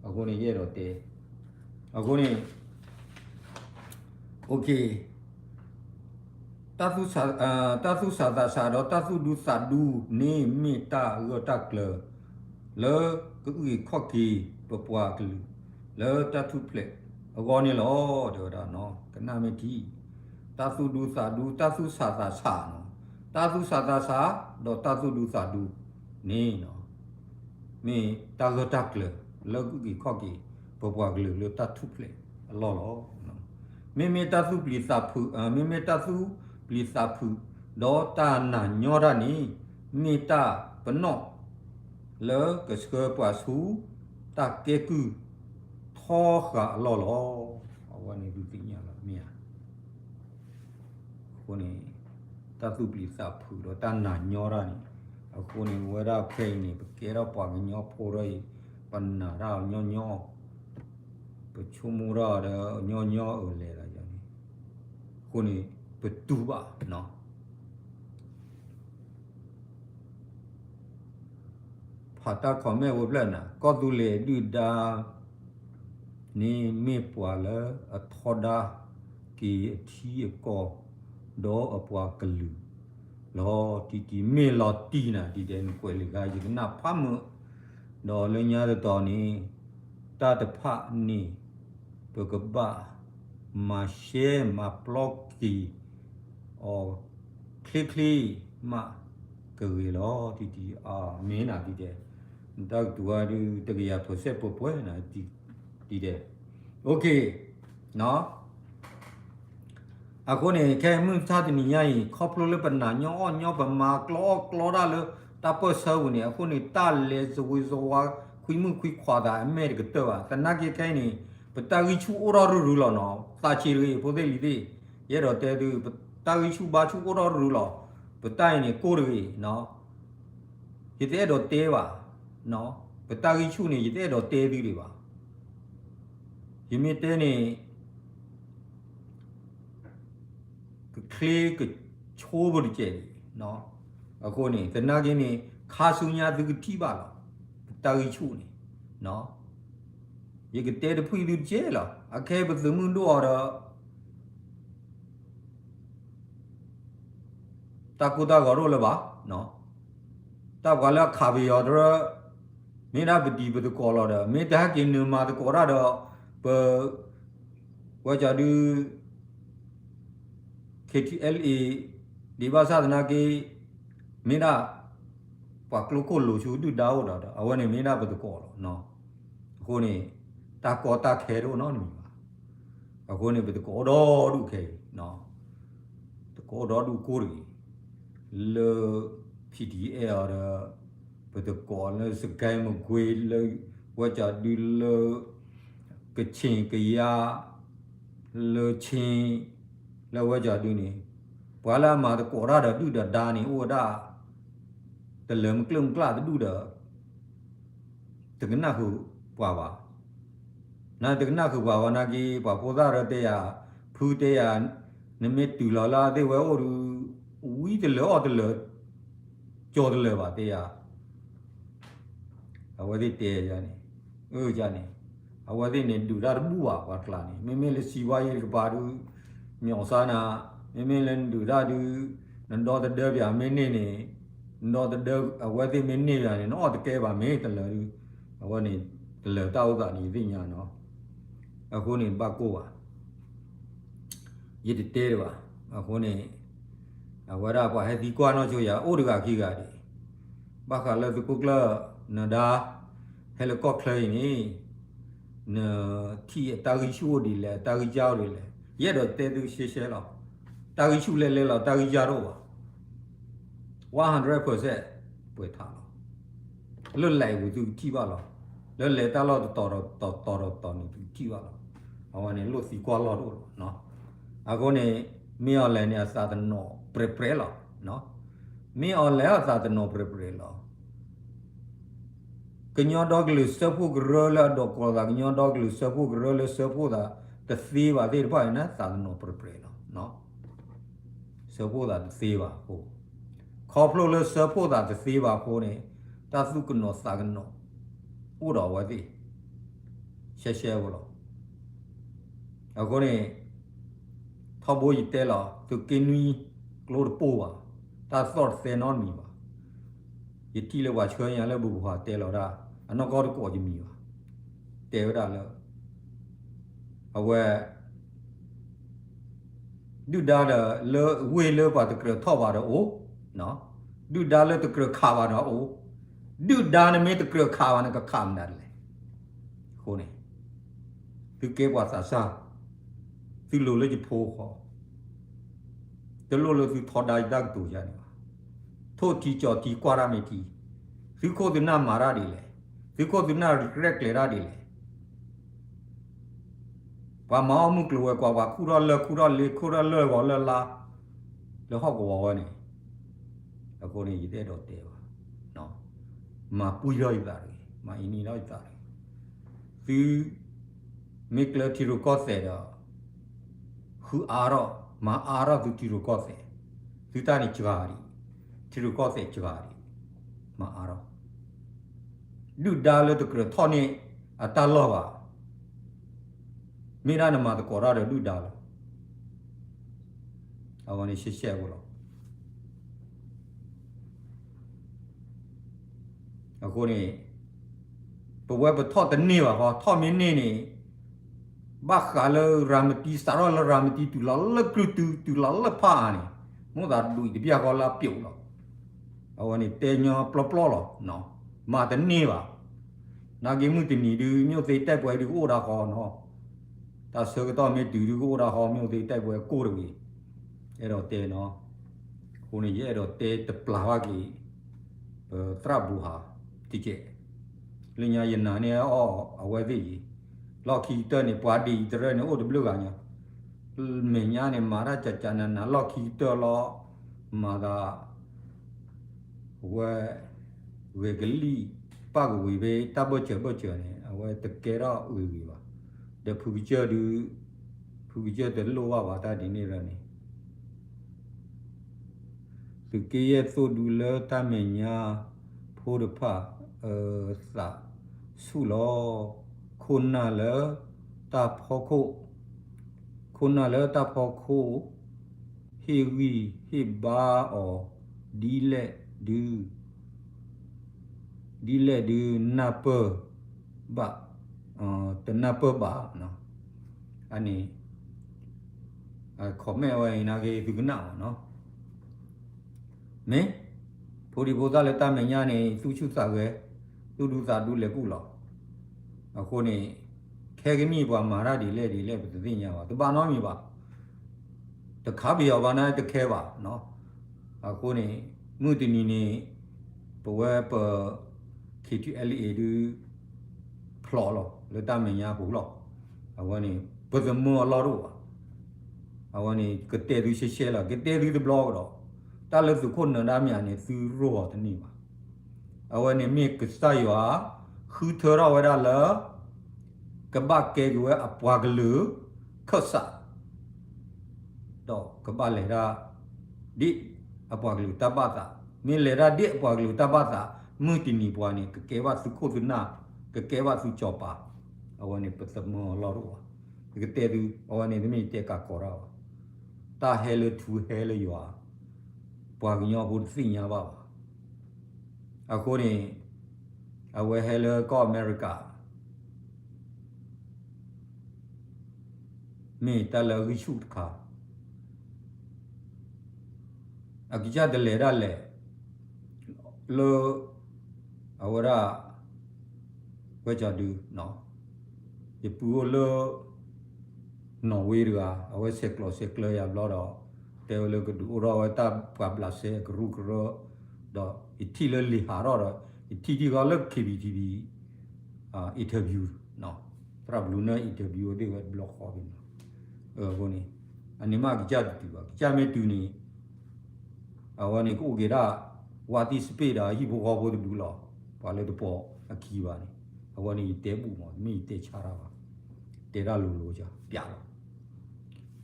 အဃိန့ၣ်ယအဲၣ်ဒိးတဲ, အဃိန့ၣ် တၢ်သူၣ်ဆး, တၢ်သူၣ်ဆးသးဆးဒီးတၢ်သူၣ်ဒူသးဒူန့ၣ် မ့ၢ်တၢ်ဂၢၢ်တၢ်ကျၢၤ လၢကအုၣ်က့ၤခီၣ်က့ၤပပှၤကလုာ် လၢတၢ်ထူၣ်ဖျဲးအဂီၢ်န့ၣ်လီၤ တဲဝဲဒၣ်နီၤ, ကနၣ်မ့ၢ်ထံ, တၢ်သူၣ်ဒူသးဒူ တၢ်သူၣ်ဆးသးဆးနီၤ, တၢ်သူၣ်ဆးသးဆး ဒီးတၢ်သူၣ်ဒူသးဒူန့ၣ် မ့ၢ်တၢ်ဂၢၢ်တၢ်ကျၢၤ လၢကအုၣ်က့ၤခီၣ်က့ၤ ပပှၤကလုာ်လၢတၢ်ထူၣ်ဖျဲးအလီၢ်လီၤ. မ့မ့ၢ်တၢ်သူၣ်ပျံၤသးဖုး, မ့မ့ၢ်တၢ်သူၣ်ပျံၤသးဖုး ဒီးတၢ်နာ်ညီတၢ်န့ၣ် မ့ၢ်တၢ်ပနီၣ်လၢကဆှၢပှၤဆူ တၢ်ကဲကုၢ်ထီဃာ်အလီၢ်လီၤ. အဝဲန့ၣ်ဒုးသ့ၣ်ညါလီၤ မ့ၢ်ဧါ. အဃိန့ၣ် တၢ်သူၣ်ပျံၤသးဖုးဒီးတၢ်နာ်ညီတၢ်န့ၣ်, အဃိန့ၣ် ပဝဲဒၣ်ခဲအံၤန့ၣ် ပကဲထီၣ်ပှၤကညီဖိဒီးအံၤ, ပနာ်တၢ်ညီညီ, ပဆိကမိၣ်တၢ်ဒီးညီညီအၢလဲၤလီၤန့ၣ်, အဃိန့ၣ် ပတူၢ်ဘၣ်နီၤ ဖးတၢ် comment ဝဲဖျၢၣ်နၤ, ကီၢ်သူလ့ၤဒုၣ်ဒါ န့ၣ်မ့ၢ်ပှၤလၢအထီဒါက့ၤအထံအကီၢ် ဒီးအပှၤကလုာ်လီၤတံၢ်တံၢ်, မ့ၢ်လီၤတံၢ်နၤဒ်တဲနကွဲးလံာ်ခါ ယကနၣ်ဖးမုာ်, ဒီးလၢညါတတီၤန့ၣ် တၢ်တဖၣ်န့ၣ် ပကဘၣ်မၤရှဲမၤပျီက့ၤအီၤ ချ့ချ့မးကဂ့ၤလီၤ. တံၤတံၤ မ့ၢ်နၤတံၤတဲ, တၢ်ကတိၤဝဲဒုး တကယၤ percent ပှဲၤပှဲၤနၤတံၤတဲ, OK အဃိန့ၣ် ခဲမုၢ်ဆါတနံၤညါအံၤ ခီဖျိလၢပနာ်ညီအီၣ်ညီ ပမၤကျီအီၣ်ကျီတၢ်လၢတၢ်ပၢၢ်ဆၢပူၤန့ၣ် အဃိန့ၣ် တၢ်လဲၤစဝ့စဝါ ခွံမုၣ်ခွံခွါသးအမဲာ်တကတၢၢ်ဘၣ်. သနာ်က့ခဲအံၤန့ၣ် ပတၢ်ဂံၢ်ဆူၣ်အိၣ်ထီၣ်ရုရုလီၤနီၤ. သးဆံးတဂ့ၤ ဖိသ့ၣ်လံၤသ့ၣ်, ယအဲၣ်ဒိးတဲသု ပတၢ်ဂံၢ်ဆူၣ်ဘါဆူၣ်အိၣ်ထီၣ်ရုလီၤ. ပတၢ်အံၤန့ၣ်ကိၢ်တဂ့ၤ ယတအဲၣ်ဒိးတဲဘၣ်, ပတၢ်ဂံၢ်ဆူၣ်န့ၣ် ယတအဲၣ်ဒိးတဲသုဒံးဘၣ်. ယမ့ၢ်တဲန့ၣ် ကချ့ကဆိပတကဲးန့ၣ်, အဃိန့ၣ် သနာ်က့န့ၣ် ခါဆူညါသုကထံၣ်ဘၣ်လီၤ. ပတၢ်ဂံၢ်ဆူၣ်န့ၣ် ယကတဲတဖှံသုတကဲးလီၤ. အခဲပသုးမုၢ်ဒိၣ်အီၤဒီး တၢ်ကိၢ်တၢ်ဂီၤဒိၣ်လၢၤဘၣ်, တၢ်ပှၤလၢအခးပယီၤတရၢ မ့ၢ်ဒၣ်ပတံၤပသကိးလီၤဒီး မ့ၢ်တဟဲက့ၤနုာ်မၤသကိးတၢ်ဒီး ပ ဝဲကၠီဒု KTLA ဒ်ဘၣ်ဆၣ်သနာ်က့ မ့ၢ်ဒၣ် ပှၤကျိခိၣ်လိၤဆူဒုၣ်ဒါအိၣ်ဒီး အဝဲန့ၣ်မ့ၢ်ဒၣ်ပသကိးလီၤ. အဃိန့ၣ် တၢ်ကီတၢ်ခဲတအိၣ်နီတမံၤဘၣ်. အဃိန့ၣ် ပသကိးအိၣ်ဒီဒူၣ်ခဲအံၤ သကိးအိၣ်ဒီဒူၣ်ကိၢ်တဂ့ၤ လၢ PDF အီၤဒီး ပသကိးလၢစကဲမကွ့ လၢဝဲကၠီဒုလၢ ကချ့ၣ်ကယါ လၢဆ့ လၢဝဲကၠီဒုန့ၣ် ပှၤလၢအမၤသကိးတၢ်ဒီးဒုၣ်ဒီးဒါန့ၣ် အိၣ်ဝဲဒၣ် တလၢာ်မုၢ်ကျၢၢ်မုၢ်ကျၢ်တဒူၣ်ဒီး တကနၣ်ဃုာ်ပှၤဘၣ်. နတကနၣ်ဃုာ်ပှၤဘၣ်နာ်က့ ပှၤဖိသၣ်ဒီးတဲယၤ ဖုတဲယၤ နမ့ၢ်တုၤလီၤလၢအသ့ၣ်ဝဲအိၣ်ဒီး ဝံတလၢာ်အီၣ်တလၢာ် ကၠီၤတလၢာ်ဘၣ်တဲယၤ အဝဲသ့ၣ်တဲယၤန့ၣ် အၢယၤန့ၣ် အဝဲသ့ၣ်န့ၣ်ဒုးတၢ်တဘူၣ်ဘၣ် ပှၤကျါန့ၣ် မ့မ့ၢ်လၢစံးဝါယဲတကပၤဒီး မၠီၣ်စါနၤ မ့မ့ၢ်လၢနဒုးတၢ်ဒီး နဒီသဒၢပၠးမ့ၢ်န့ၢ်န့ၣ် နဒီသဒၢအဝဲသ့ၣ်မ့ၢ်န့ၢ်ယၤန့ၣ် နအီၣ်တကဲဘၣ်မ့ၢ်တလၢာ်ဒီး အဝဲန့ၣ် တလၢာ်တၢ်အိၣ်သးန့ၣ် ယသ့ၣ်ညါနီၤ အဃိန့ၣ် ဘၣ်ကိၢ်ဘၣ် ယတတဲတဘၣ် အဃိန့ၣ် အဝဲဒၣ်ပှၤဟဲသံကွၢ်နီၢ်ဆိယၤ အိၣ်တဂၤခံဂၤဒံး ဘၣ်ဃးလၢသုးခိၣ်ကျၢၢ်နဒါ ဟဲလၢကီၢ်ချၢအံၤန့ၣ် နထံၣ်အတၢ်ဂံၢ်ဆူၣ်အိၣ်ဒ်လဲၣ် အတၢ်ဂံၢ်စၢ်အိၣ်ဒ်လဲၣ် ယအဲၣ်ဒိးတဲသုရှဲရှဲလီၤ. တၢ်ဂံၢ်ဆူၣ်လဲၤလဲၤလီၤ တၢ်ဂံၢ်စၢ်တအိၣ်ဘၣ် one hundred percent ပှဲၤထးလီၤ. လၢလဲၤပူၤသုကထံၣ်ဘၣ်လီၤ. လၢလဲၤတၢ်လီၢ်တတီၤတီၤတီၤတီၤတီၤန့ၣ် သုကထံၣ်ဘၣ်လီၤ. အဝဲန့ၣ်လိၣ်သံကွၢ်လီၢ်တအိၣ်လီၤ. အဃိန့ၣ် မ့ၢ်အီၤလဲၣ်န့ၣ် အသးတနီၤပြဲၤပြဲၤလီၤ. မ့ၢ်အီၤလဲၣ်အသးတနီၤပြဲၤပြဲၤလီၤ. ကညီဒီကလုာ်စၢဖှိၣ်ကရၢလၢအဒိးကိးသး ကညီဒီကလုာ်စၢဖှိၣ်ကရၢလၢစၢဖှိၣ်သးတသ့ဘၣ်သ့ၣ်တဖၣ်န့ၣ် သးတနီၤပြဲၤပြဲၤလီၤ. စၢဖှိၣ်သးတသ့ဘၣ်အဃိ ခီဖျိလၢစၢဖှိၣ်သးတသ့ဘၣ်အဃိန့ၣ် တၢ်သူၣ်ကနိးသးကနိး အိၣ်ဒီးအဝဲသ့ၣ် ရှဲရှဲဖိလီၤ. အဃိန့ၣ် ထီဘိယတဲလီၤ သုးက့နွံ ကျိတပိၢ်ဘၣ်, တၢ်သီၣ်တသဲနီတမံၤဘၣ်. ယထံၣ်လၢပှၤဆှၢညါလၢဘူၣ်ကဟၣ်တဲလီၤဒၣ် အနီၢ်ကီၢ်တကိးယမံၤဘၣ်. တဲဝဲဒၣ်လၢ အဝဲ ဒုၣ်ဒါဒီးလၢဝ့ၢ်လၢပှၤတကြၢးထီၣ်ဘၣ်ဒီးအိၣ်, ဒုၣ်ဒါလၢတကြၢးခးဘၣ်ဒီးအိၣ်, ဒုၣ်ဒါနမ့ၢ်တကြၢးခးဘၣ်န့ၣ် ကခးမနုၤလဲၣ်. အဃိန့ၣ် သုကဲပှၤသးစၢ်, သုလိၤလၢယဖိဃီ, တလိၣ်လၢသုထီဒါယတၢ်ကတိၤယၤန့ၣ်ဘၣ်. ထိၣ်ထံကၠီၤထံကွၢ်တၢ်မ့ၢ်ထံ, သုခိၣ်သုနၢ်မၤတၢ်ဒ်လဲၣ်, သုခိၣ်သုနၢ်ရဲၣ်ကျဲၤတၢ်ဒ်လဲၣ်. ပှၤမၤအီၣ်မုၢ်ကျိၤဝဲၤကွာ် ပှၤခူၣ်ထီၣ်လၢၢ်ခူၣ်ထီၣ်လ့ ခူၣ်ထီၣ်လၢၢ်ဂီၤလၢၢ်လါ လၢဟီၣ်ကဝီၤဝဲန့ၣ်, အဃိန့ၣ် ယတအဲၣ်ဒိးတဲဘၣ်. မၤပှံၢ်ထီၣ်ယသးတဂ့ၤ, မၤအံၤနံၤထီၣ်ယသးတဂ့ၤ. သု မ့ၢ်ကျၢထံရူၢ်ကီၢ်သဲးဒီး ဃုအါထီၣ် မၤအါထီၣ်သုထံရူၢ်ကီၢ်သဲး, သုတၢ်န့ၣ်စှၤဒံး, ထံရူၢ်ကီၢ်သဲးစှၤဒံး, မၤအါထီၣ် ဒုၣ်ဒါလၢတကြၢးထီၣ်န့ၢ်အတၢ်လီၢ်ဘၣ်, မ့ၢ်ဒၣ်နမၤသကိးတၢ်ဒီးဒုၣ်ဒါလီၤ. အဝဲန့ၣ်ရှဲရှဲဖိလီၤ. အဃိန့ၣ် ပဝဲပထီၣ်တန့ၢ်ဘၣ်ဃီ, ထီၣ်မ့ၢ်န့ၢ်န့ၣ် ဘၣ်ဃးလၢရၤမတံ စးထီၣ်လၢရၤမတံ တုၤလီၤလၢကြုၢ်တု, တုၤလီၤလၢဖးအါန့ၣ်, မိၣ်သးဒုးတပျၢ်ဃီလၢအပျိာ်လီၤ. အဝဲန့ၣ်တဲညီပျီပျီလီၤ, မၤတန့ၢ်ဘၣ်. နာ်က့မုၢ်တနံၤဒုး မ့ၢ်သ့တဲပှဲၤဒုးကအိၣ်ဒၣ်ဃီနီၤ, တၢ်ဆၢကတီၢ်မ့ၢ်တုၤဒုးကအိၣ်ဒၣ်ဃီ, မ့ၢ်သ့တဲပှဲၤကိၢ်တဂ့ၤ, အဲၣ်ဒိးတဲနီၤ. အဃိန့ၣ် ယအဲၣ်ဒိးတဲတပျၢ်ဘၣ်က့ၤ ပသရၣ်ဘူၤဟးတကဲး, လၢညါယနာ်န့ၢ်အီၤအဝဲသ့ၣ်အံၤ, လီၢ်ခံကတၢၢ်န့ၣ် ပှၤဒ်အံၤတရၢန့ၣ် အိၣ်တဘျုးဂၤညါ, မဲာ်ညါန့ၣ် မၤတၢ်ကကနၤနၤ လီၢ်ခံကတၢၢ်လီၤ, မၤသး အဝဲ ဂဲၤကလံၣ်ပၢ်ကဝံၤဖဲတၢ်ဘၢၣ်စၢၤဘၢၣ်စၢၤန့ၣ် အဝဲတကဲထီၣ်ဂ့ၤဂ့ၤဘၣ်. ဒီးဖုကစၢၢ်ဒုး, ဖုကစၢၢ်တလိၣ်ဘၣ်ပှၤတၢ်ဒ်န့ၣ်ရၢန့ၣ် သုးက့ယဲၢ်သိၣ်ဒူလၢတၢ်မဲာ်ညါဖိတဖၣ် အသးဆူၣ်လီၤ. ခိၣ်နၢ်လၢတၢ်ဖီခိၣ်, ခိၣ်နၢ်လၢတၢ်ဖီခိၣ် ဟ့ၣ်ဂံၢ်ဟ့ၣ်ဘါအီၤ ဒ်လဲၣ်ဒုး, ဒ်လဲၣ်ဒုးနၢ်ပၢၢ်ဘၣ်, တနၢ်ပၢၢ်ဘၣ်. အန့ၣ် comment ဝဲအံၤနာ်က့သုကနၣ်အီၤနီၤ. မ့ၢ် ဖိဒံဖိသၣ်လၢတၢ်မဲာ်ညါန့ၣ် သူၣ်ဆူၣ်သးဂဲၤ, သူၣ်ဒူသးဒူလဲၤကူၣ်လီၤ. အဃိန့ၣ် ခဲကနံၣ်ပှၤမၤတၢ်ဒ်လဲၣ်ဒ်လဲၣ် ပတသ့ၣ်ညါဘၣ်, တဘၣ်နီတမံၤဘၣ်. တခါပယီၤဘၣ်န့ၣ်တခဲဘၣ်နီၤ. အဃိန့ၣ် မုၢ်တနံၤန့ၣ် ပဝဲပ KTLA ဒုး ဖျိးလီၤလၢတၢ်မဲာ်ညါပူၤလီၤ. အဝဲန့ၣ် ပသမၢအလီၢ်တအိၣ်ဘၣ်. အဝဲန့ၣ် ကတဲသုရှဲရှဲလီၤ, ကတဲသုတဘျီကဒီး, တၢ်လၢသုးခိၣ်နၢၤဒါမၠးန့ၣ် သုရိၣ်အီၤတန့ၢ်ဘၣ်. အဝဲန့ၣ်မ့ၢ်ကစၢ်ယွၤ ဃုထၢထီၣ်ဝဲဒၣ်လၢ ကဘၣ်ကဲက့ၤဝဲအပှၤကလုာ်ခၢၣ်စး ဒီးကဘၣ်လဲၤတၢ် ဒ်အပှၤကလုာ်တၢ်ဘၣ်သး, မ့ၢ်လဲၤတၢ်ဒ်အပှၤကလုာ်တၢ်ဘၣ်သး, မုၢ်တနံၤပှၤန့ၣ် ကကဲဘၣ်သုခိၣ်သုနၢ်, ကကဲဘၣ်သုစီၤပၤ, အဝဲန့ၣ်ပသမၢအလီၢ်တအိၣ်ဘၣ်. ကကတဲသု, အဝဲန့ၣ်တမ့ၢ်ယတဲကးကီးတၢ်ဘၣ်. တၢ်ဟဲလၢထူဟဲလၢယွၤ, ပှၤကညီဖိတသ့ၣ်ညါဘၣ်ဘၣ်. အဃိန့ၣ် အဝဲဟဲလၢကီၢ်အမဲရကၤ မ့ၢ်တၢ်လၢအဂံၢ်ဆူၣ်တခါ, အကစၢ်တလဲၤဒၣ်လဲာ် လၢ အဝဲဒၣ် ဝဲကၠီဒု, ယပုၢ်အိၣ်လၢ နီၣ်ဝ့တဂၤ, အဝဲဆဲးကျိးဆဲးကျၢယၤဘျီဒီး တဲဝဲလၢကဒုးအိၣ်ထီၣ်ဝဲတၢ်ပှၤဘျးစဲအကရူၢ်ကရၢ, ဒီးယထံၣ်လၢလံာ်ဟးထီၣ်ဒီး ယထံၣ်ထံၣ်ဃီလၢ KBTV interview, သရၣ်ဘလူးနၢ် interview ဝဲသ့ၣ်ဝဲတဘျီဃီဖဲန့ၣ်, အဃိန့ၣ် အန့ၣ်မ့ၢ်အကစၢ်တတုၤဘၣ်, ကစၢ်မ့ၢ်တုၤန့ၣ် အဝဲန့ၣ်ကအိၣ်က့ၤဒၣ် ဝါသံၣ်စပ့ၣ်ဒီးဟံၣ်ဖိဃီဖိတဒူလီၤ, ပှၤလၢတပိာ်အခံဘၣ်န့ၣ်, အဝဲန့ၣ်ယတဲဘူၣ်မး တမ့ၢ်ယတဲဆါတၢ်ဘၣ်, တဲတၢ်လိၤလိၤကပျးလီၤ,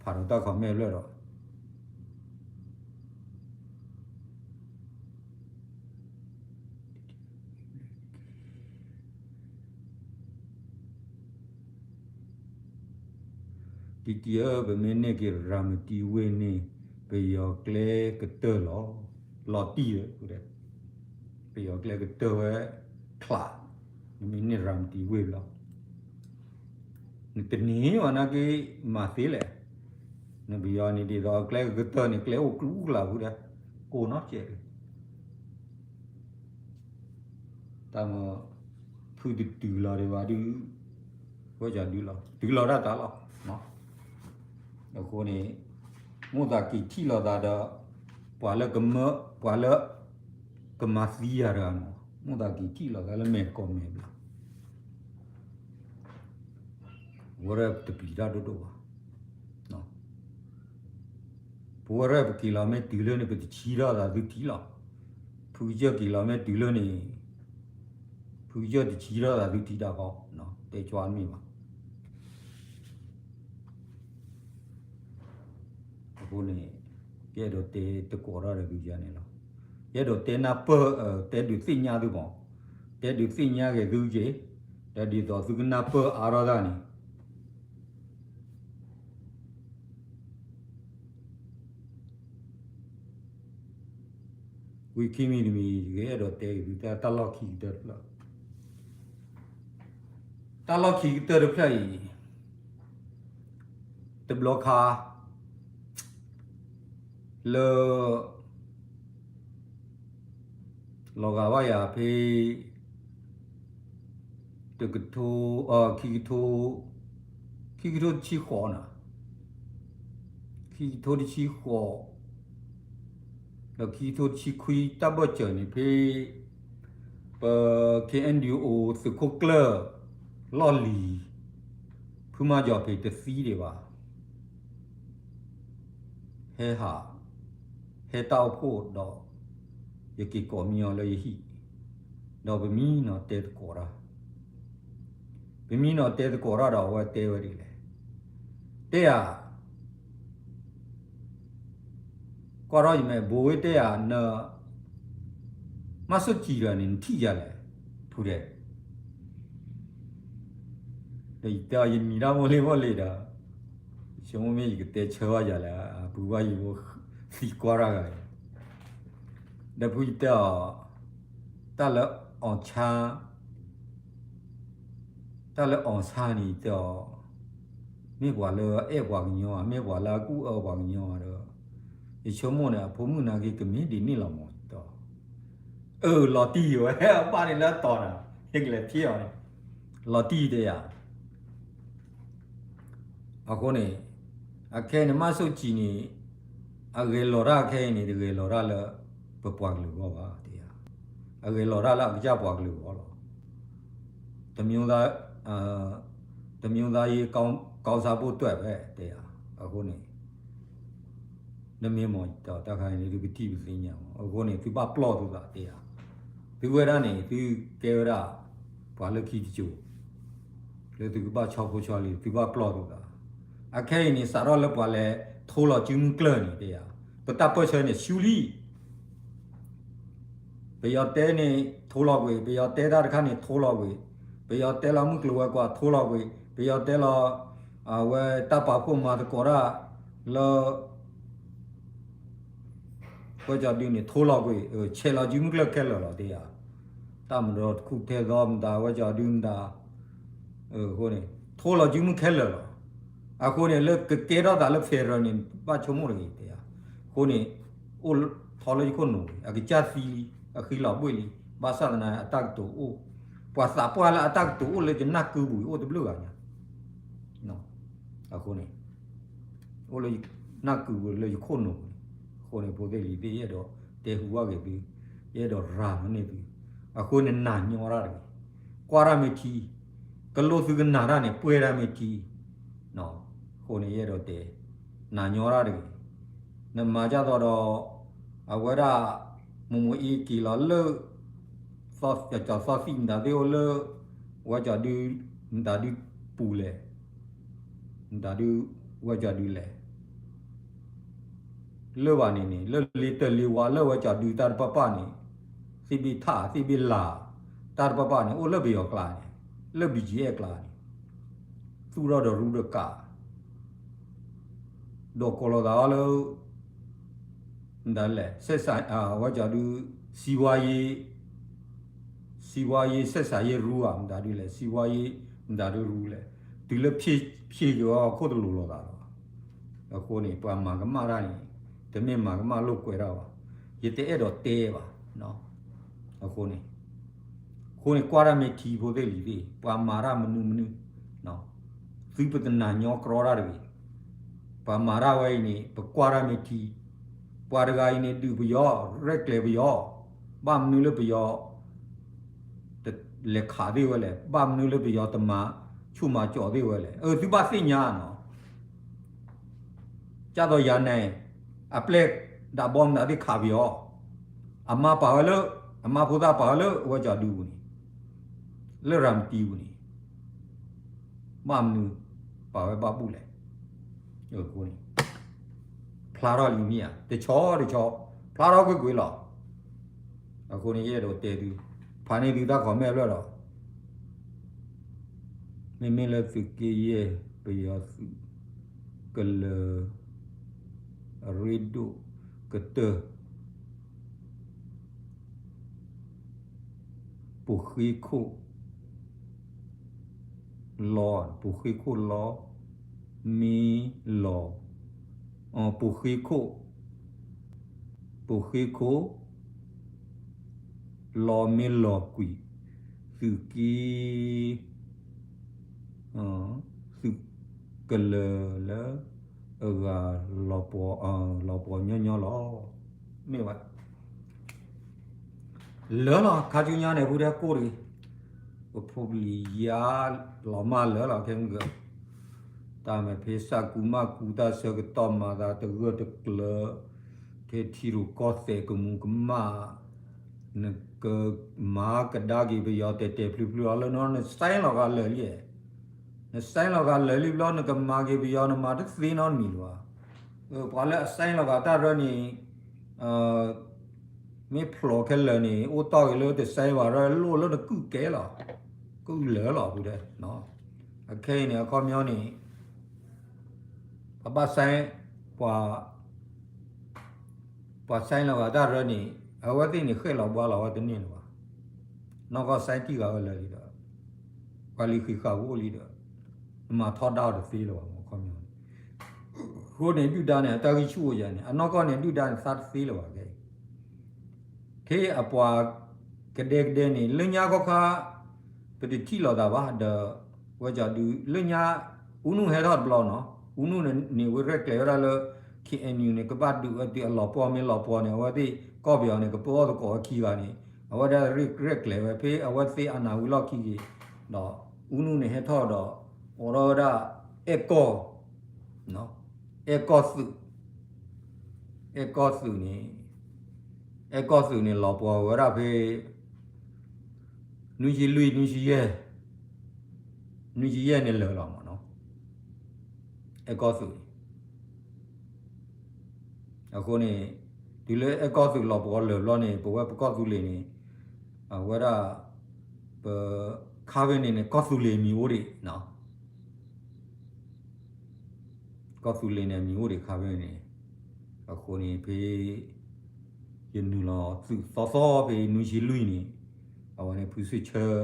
ဖးဒီးတၢ် comment ဖျၢၣ်ဒီး တံတံဧၢ, ပမ့ၢ်န့ၢ်က့ၤရၤမတံဝ့ၢ်န့ၣ် ပယီၤကျဲကတၢၢ်လီၤ, လီၤတံၢ်ဧၢ, ပယီၤကျဲကတၢၢ်ဝဲချး, နမ့ၢ်န့ၢ်ရၤမတံဝ့ၢ်လီၤ, နတန့ၢ်ဘၣ်နာ်က့မၤသ့လဲၣ်, နပယီၤန့ၣ်ဒ်သိးကျဲကကတၢၢ်န့ၣ် ကျဲအိၣ်ကျူကျါဖုဒၣ်, ကိးနီၢ်ကဲး တၢ်မၤ ဖုတတုၤလီၤဒံးဘၣ်ဒုး, ဝဲကၠီဒုလီၤ တုၤလီၤဒၣ်တၢ်လီၤ, အဃိန့ၣ် မိၣ်သးက့ၤထံၣ်လိာ်သးဒီး ပှၤလၢကမၢ ပှၤလၢ ကမၤသံယၤတဂၤမး, မိၣ်သးက့ၤထံၣ်လိာ်သးလၢမဲာ်ကီၢ်မဲာ်ဘျီ ဝဲဒၣ်တပျံၤတၢ်ဒိၣ်ဒိၣ်ဘၣ်, ပဝဲဒၣ်ပက့ၤလီၤမ့ၢ်တုၤလၢန့ၣ် ပတဆံထီၣ်သးသုထံၣ်လီၤ, ဖုကစၢၢ်က့ၤလီၤမ့ၢ်တုၤလၢန့ၣ် ဖုကစၢၢ်တဆံထီၣ်သးသုထံၣ်တၢ်ဃီ, တဲကွၢ်မ့ၢ်ဘၣ် အဃိန့ၣ် ယအဲၣ်ဒိးတဲတကိးထီၣ်ဒီးသုယၤန့ၣ်လီၤ. ယအဲၣ်ဒိးတဲနၢ်ပၢၢ် တဲဒုးသ့ၣ်ညါသုမး, တဲဒုးသ့ၣ်ညါက့ၤသုက့ၤ, ဒီးဒ်သိးသုကနၢ်ပၢၢ်အါထီၣ်တၢ်န့ၣ် ဝံၤခံမံၤတမံၤ ယကအဲၣ်ဒိးတဲက့ၤသုတၢ်လီၢ်ခံကတၢၢ်တဖျၢၣ် တၢ်လီၢ်ခံကတၢၢ်တဖျၢၣ်အံၤ တဘျီခါ လၢ လီၤဂာ်ဘၣ်ယၤဖဲ တကထိ ခံကထိ ခံကထိတဆံဃိးနၤ, ခံကထိတဆံဃိး ဒီးခံကထိတဆံခွံ တၢ်ဘၢၣ်စၢၤန့ၣ်ဖဲ ပ K N D O သုးခိၣ်ကျၢၢ် လီၢ်လံၤ ဖုမၤကၠီၤဖံးတသံဒံးဘၣ် ဟဲဟး ဟဲတၢ်အိၣ်ဖှိၣ်ဒီး ယက့ၤကိးမံအီၤလၢယဟံၣ်, ဒီးပမံနီၤတဲသကိးတၢ်, ပမံနီၤတဲသကိးတၢ်ဒီးအဝဲတဲဝဲဒ်လဲၣ်, တဲယၤ ကွၢ်ထီၣ်ယမဲာ်ဘိဝဲတဲယၤ န မၤဆိၣ်ကံၤဒီးန့ၣ် နထံၣ်ယၤလဲၣ် ဖုဒဲး ဒီးယတဲအီၤ ယနံၤတၢ်မိၣ်လ့မိၣ်လ့ဒီး ယဆိကမိၣ်မ့ၢ်ယကတဲဆၢဘၣ်ယၤလၢ အပူၤဘၣ်ယိၤသံကွၢ်တၢ်ဂၤအံၤ, ဒီးဖုယတဲအီၤ တၢ်လၢ အီၣ်ဆါ တၢ်လၢအီၣ်ဆါန့ၣ်ယတဲအီၤ မ့ၢ်ပှၤလၢအအဲၣ်ပှၤကညီဧါ, မ့ၢ်ပှၤလၢအကူၣ်အၢပှၤကညီဧါဒီး ယဆိကမိၣ်န့ၣ် အဖိမုၣ်နာ်က့ကမ့ၢ်ဒ်န့ၣ်လီၤမး ယတဲအီၤ, အၢ လီၤတံၢ်ဝဲ အဘၣ်န့ၣ်လၢအတီၤဒီး ယကလဲၤထံၣ်အီၤန့ၣ် လီၤတံၢ်တဲယၤ အဃိန့ၣ် အခဲအံၤန့ၣ် မၤဆိၣ်ကံၤန့ၣ် အဂဲၤလီၤတၢ်ခဲအံၤန့ၣ် တဂဲၤလီၤတၢ်လၢ ပပှၤကလုာ်အဂီၢ်ဘၣ်တဲယၤ, အဂဲၤလီၤတၢ်လၢအကစၢ်ပှၤကလုာ်အဂီၢ်လီၤ, တမံၤ တမံၤသားရေး ကောင်းစားဖို့အတွက်ပဲတဲယၤ, အဃိန့ၣ် နမ့ၢ်မၤတၢ်ခါအံၤန့ၣ် သုကထံၣ်ပသ့ၣ်ညါမး, အဃိန့ၣ် သုဘၣ်ပျီၢ်သုသးတဲယၤ, သုဝဲဒၣ်န့ၣ် သုကဲဝဲဒၣ် ပှၤလၢခံတစိၤ လၢသုကဘၣ်ဆီဖိဆီလံၤ သုဘၣ်ပျီၢ်သုသး, အခဲအံၤန့ၣ် စးထီၣ်လၢပှၤလဲၤထိလီၤစုမုၢ်ကျၢၢ်န့ၣ်တဲယၤ, ပတၢ်ပၢၢ်ဆၢန့ၣ် ဆူလံ ပယီၤတဲန့ၣ် ထိလီၤကွံာ်, ပယီၤတဲတၢ်တခါန့ၣ် ထိလီၤကွံာ်, ပယီၤတဲလီၤမုၢ်ကျိၤဝဲၤကွာ် ထိလီၤကွံာ်, ပယီၤတဲလီၤ အဝဲတၢ်ပာ်ဖှိၣ်မၤသကိးတၢ်လၢ ဝဲကၠီၤဒုန့ၣ် ထိလီၤကွံာ်, ဆဲးလီၤစုမုၢ်ကျၢၢ်ခဲလၢာ်လီၤတဲယၤ, တၢ်မၤဒီးတခူၣ်ထဲသီမတၤ ဝဲကၠီၤဒုမတၤ, အဃိန့ၣ် ထိလီၤစုမုၢ်ခဲလၢာ်လီၤ, အဃိန့ၣ် လၢကကဲထီၣ်သးလၢ federal န့ၣ် ဘၣ်ဆိကမိၣ်တဂ့ၤတဲယၤ, အဃိန့ၣ် အိၣ်ထီလၢယခိၣ်နူာ်ဝဲ အကစၢ်သံလံ အဃံလီၤဘှ့ၣ်လံ, ဘၣ်ဆၣ်သနာ်က့ အတၢ်ကတိၤအိၣ်, ပှၤသးပှၢ်လၢအတၢ်ကတိၤအိၣ်လၢယနၢ်ကုပူၤ အိၣ်တဘျုးဂၤညါ, အဃိန့ၣ် အိၣ်လၢနၢ်ကုပူၤလၢယခိၣ်နူာ်ပူၤန့ၣ်, အဃိန့ၣ် ဖိသ့ၣ်လံၤသ့ၣ် ယအဲၣ်ဒိးတဲဟူဘၣ်က့ၤသု, ယအဲၣ်ဒိးရၤမန့ၢ်သု, အဃိန့ၣ် နာ်ညီတၢ်တဂ့ၤ, ကွၢ်တၢ်မ့ၢ်ထံ, ကလိသုကနာ်တၢ်န့ၣ် ပှဲၤတၢ်မ့ၢ်ထံ, အဃိန့ၣ် ယအဲၣ်ဒိးတဲ, နာ်ညီတၢ်တဂ့ၤ, နမၤဒ်သိးဒီး အဝဲဒၣ် မိၢ်မိၢ်အ့က့ၤလီၤလၢ ကၠီၤသီသံၣ်မတၤသ့ၣ်အိၣ်လၢ ဝဲကၠီၤဒု မတၤဒုပူၤလဲၣ်, မတၤဒု ဝဲကၠီၤဒုလဲၣ်, လၢဘၣ်န့ၣ်န့ၣ် လၢလ့တၢၢ်လ့ဝါလၢဝဲကၠီၤဒုတၢ်တပာ်ပာ်န့ၣ် သ့ၣ်ဘ့ၣ်ထၣ်သ့ၣ်ဘ့ၣ်လၤ တၢ်တပာ်ပာ်န့ၣ် အိၣ်လၢပယီၤကျါန့ၣ် လၢ B G F ကျါန့ၣ် သူၣ်ထီၣ်ဒီးရူဒီးကး ဒီးကိးလီၤသးအီၤလၢ မတၤလဲၣ် ဆက်ဆံ အဝဲကၠီၤဒု စီးပွားရေး စီးပွားရေး ဆက်ဆံရေး ရူဧါ မတၤဒုလဲၣ် စီးပွားရေး မတၤဒုရူလဲၣ် တုၤလၢ ဖြေလျှော် အီၤခိၣ်တလိၤလိာ်သးလီၤ. အဃိန့ၣ် ပှၤမၤကမၣ်တၢ်န့ၣ် တမ့ၢ်မၤကမၣ်လိာ်ကွဲတၢ်ဘၣ်. ယတအဲၣ်ဒိးတဲဘၣ်. အဃိန့ၣ် အဃိန့ၣ် ကွၢ်တၢ်မ့ၢ်ထံဖိသ့ၣ်လံၤသ့ၣ် ပှၤမၤတၢ်မနုၤမနုၤ သုပတနာ်ညီကြီတၢ်တဂ့ၤ. ပှၤမၤတၢ်ဝဲအံၤန့ၣ် ပကွၢ်တၢ်မ့ၢ်ထံ ပှၤတဂၤအံၤန့ၣ် ဒုးပယီၤ ရဲၣ်ကျဲၤပယီၤ ဘၣ်မနုၤလၢပယီၤ တလဲၤခးသ့ၣ်ဝဲလဲၣ်, ဘၣ်မနုၤလၢပယီၤတမၤဆူၣ်မၤကၠီၤသ့ၣ်ဝဲလဲၣ်. အၢ သုဘၣ်သ့ၣ်ညါနီၤ. ကၢ်သိးယၤနဲၣ် အပျဲၢ်ဒၣ်ဘီမတၤသ့ၣ်ခးပယီၤ, အမါပာ်ဝဲလၢ အမါဖိသၣ်ပာ်ဝဲလၢအဝဲကၠီၤဒုပူၤန့ၣ်, လၢရၤမတံပူၤန့ၣ် ဘၣ်မနုၤ ပာ်ဝဲဘၣ်ဘူၣ်လဲၣ်. အဃိန့ၣ် ဖျါထီၣ်လံမ့ၢ်ဧါ, တဆီတဆီ ဖျါထီၣ်ကွ့ၢ်ကွ့ၢ်လီၤ. အဃိန့ၣ် ယအဲၣ်ဒိးတဲသု, ဖးန့ၢ်သုတၢ် comment ဖျၢၣ်ဒီး မ့မ့ၢ်လၢသုးက့ယဲၢ် ပယီၤသုး ကလၢၤ အရ့ဒိၣ် ကတၢၢ် ပိာ်ဃ့ခိၣ် လီၤ, ပိာ်ဃ့ခိၣ်လီၤ, မ့ၢ်လီၤ, ပိာ်ဃ့ခိၣ်, ပိာ်ဃ့ခိၣ် လီၤမ့ၢ်လီၤကွံာ်, သုးက့, သုးကလၢၤလၢ အဂၤလီၤပှီၤ, လီၤပှီၤညီညီလီၤ. မ့ၢ်ဝဲ လၢလီၤ ခါဆူညါန့ၣ် ဖုဒဲကိၢ်တဂ့ၤ, ပဖိပလံၤယါလီၤမၢ်လၢလီၤ ခဲမုၢ်ဂၢၢ်, တၢ်မဲာ်ဖဲစးကူမၤကူတၢ်ဆၢကတီၢ်မၤသးတဂၢၢ်တကျၢၤ, ထဲထံရူၢ်ကီၢ်သဲးကမူၤကမၣ်, နကမၤကဒါက့ၤပယီၤတဲာ်တဲာ်ဖျုးဖျုးအီၤလၢနီၤ နစဲလီၤဂာ်လၢာ်လံ, နစဲလီၤဂာ်လၢာ်လံဘျီ နကမၤက့ၤပယီၤ နမၤတသ့နီတမံၤလၢၤဘၣ်. ပှၤလၢအစဲလီၤဂာ်တၢ်ရၢန့ၣ် မ့ၢ်ဖျိးခဲလၢာ်န့ၣ် အိၣ်တီၢ်က့ၤလၢတစဲဘၣ်ရၢ လိၣ်လၢနကုၢ်ကဲလီၤ, ကုၢ်လၢာ်လီၤ ဖုဒဲ, အခဲအံၤန့ၣ် အခီပညီန့ၣ် ပဘၣ်စဲ, ပှၤ ပှၤစဲလီၤဂာ်တၢ်ရၢန့ၣ် အဝဲသ့ၣ်န့ၣ် ဃဲၣ်လီၤဘှါလီၤဝဲတန့ၢ်လၢၤဘၣ်. နီၢ်ကီၢ်စဲတံၢ်ဂၤဝဲလၢာ်လံဒီး ပှၤလံၤဃံးဃာ်အိၣ်လံဒီး နမၤထီဒါအီၤတသ့လၢၤဘၣ် မ့ၢ်ခီပညီန့ၣ်, အဃိန့ၣ် ဒုၣ်ဒါန့ၣ် အတၢ်ဂံၢ်ဆူၣ်အိၣ်ယၤန့ၣ် အနီၢ်ကီၢ်န့ၣ် ဒုၣ်ဒါန့ၣ် သးတသ့လၢၤဘၣ်ခဲအံၤ ထဲအပှၤကဒဲကဒဲန့ၣ် လၢညါခီခါ ပတထံၣ်လိာ်သးဘၣ်ဒီး ဝဲကဒုး လၢညါ ဦးနုဟဲထီၣ်တဘျီနီၤ, ဦးနုန့ၣ် န့ၣ်ဝဲရဲၣ်ကျဲၤဝဲဒၣ်လၢ ခ့ၣ်အဲၣ်ယူၣ်န့ၣ် ကဘၣ်ဒုးဝဲတုၤအလီၤပှီၢ်မ့ၢ်လီၤပှီၢ်န့ၣ် အဝဲသ့ၣ်ကီၢ်ပယီၤန့ၣ် ကပၢအီၣ်သကိးဝဲခံဂၤန့ၣ် အဝဲဒၣ်ရဲၣ်ကျဲၤဝဲ ဖဲအဝဲသ့ၣ်အနၢ်ဝံၤလီၢ်ခံက့ၤ ဒီး ဦးနုန့ၣ်ဟဲထီၣ်ဒီး အိးထီၣ်ဝဲဒၣ် အဲၣ်ကီၢ် အဲၣ်ကီၢ်သုး, အဲၣ်ကီၢ်သုးန့ၣ်, အဲၣ်ကီၢ်သုးန့ၣ် လီၤပှီၢ်ဝဲဒၣ်ဖဲ နွံဆံလွံၢ် နွံဆံယဲၢ်, နွံဆံယဲၢ်န့ၣ်လၢာ်လီၤမ့ၢ်နီၤ, အဲၣ်ကီၢ်သုးန့ၣ် အဃိန့ၣ် တုၤလၢအဲၣ်ကီၢ်သုးလီၤပှီၢ်လၢာ်ဘျီန့ၣ် ပဝဲပကီၢ်သူလ့ၤန့ၣ် အဝဲဒၣ် ပ ခါဖဲန့ၣ်န့ၣ် ကီၢ်သူလ့ၤမံၤအိၣ်ဒံး ကီၢ်သူလ့ၤန့ၣ် မံၤအိၣ်ဒံးခါဖဲန့ၣ်, အဃိန့ၣ် ဖဲ ယနုာ်လီၤသုးသီသီဖဲနွံဆံလွံၢ်န့ၣ်, အဝဲန့ၣ် ဖုစ့ၣ်ဆၢ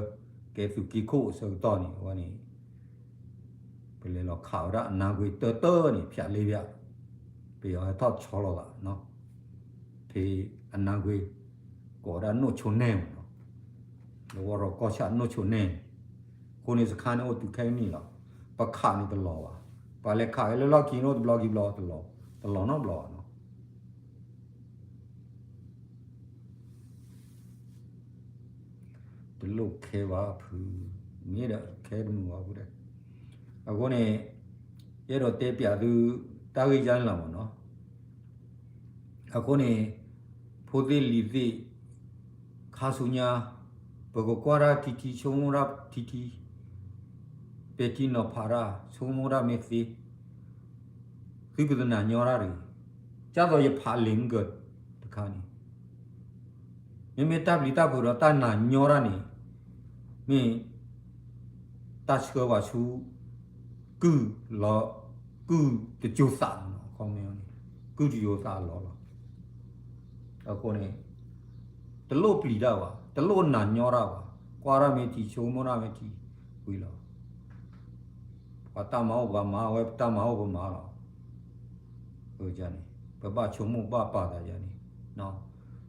ကဲသုးက့ခိၣ်အဆၢကတီၢ်န့ၣ် အဝဲန့ၣ် ပလဲၤလီၤခးဝဲဒၣ်အနါကွ့တၢတၢန့ၣ် ဖၠးလ့ဖၠး, ပယီၤဟဲထီၣ်ဆီလီၤသး ဖဲအနါကွ့ ကိးဝဲဒၣ်နိၣ်ဆိနဲၣ်မ့ၢ်နီၤ, လၢဝီရီကီၢ်ဆၣ်နိၣ်ဆိနဲၣ်န့ၣ်, အဃိန့ၣ်စခါန့ၣ်အိၣ်တုၤခဲကနံၣ်လီၤ, ပခးန့ၣ်တလီၤဘၣ်, ပှၤလဲၤခးဝဲလၢလီၢ်ခံန့ၣ်အိၣ်တဘျီခံဘျီ, တလီၤနီတဘျီဘၣ်နီၤ. တလိၣ်ခဲဘၣ်ဖု, မ့ၢ်ဒီးခဲတမုာ်ဘၣ်ဖုဒီး, အဃိန့ၣ် ယအဲၣ်ဒိးတဲပျးသု တၢ်ဂ့ၢ်ယါန့ၣ်လီၤမ့ၢ်နီၤ. အဃိန့ၣ် ဖိသ့ၣ်လံၤသ့ၣ် ခါဆူညါ ပကကွၢ်တၢ်ထံထံ ဆိကမိၣ်တၢ်ထံထံ, ပဲာ်ထံနီၤဖးတၢ် ဆိကမိၣ်တၢ်မ့ၢ်သ့, သုပတနာ်ညီတၢ်တဂ့ၤ. ကၢ်သိးယဖးလံာ်မုၢ်ကၢတခါန့ၣ် မ့မ့ၢ်တၢ်ပျံၤတၢ်ဖုးဒီးတၢ်နာ်ညီတၢ်န့ၣ် မ့ၢ် တၢ်ဆှၢပှၤဆူ ကုၢ်လီၤ, ကုၢ်တစိၤသးလီၤ, ခီမ့ၢ်န့ၣ် ကုၢ်တစိၤသးလီၤလီၤ. အဃိန့ၣ် တလိၣ်ပျံၤတၢ်ဘၣ်, တလိၣ်နာ်ညီတၢ်ဘၣ်, ကွၢ်တၢ်မ့ၢ်ထံ ဆိကမိၣ်တၢ်မ့ၢ်ထံဝံၤလီၤ. ပှၤတၢ်မၤအိၣ်ပှၤမၤဝဲ, ပတၢ်မၤအိၣ်ပမၤလီၤ. အန့ၣ် ပဘၣ်ဆိကမိၣ်ဘၣ်ပာ်သးယၤန့ၣ်,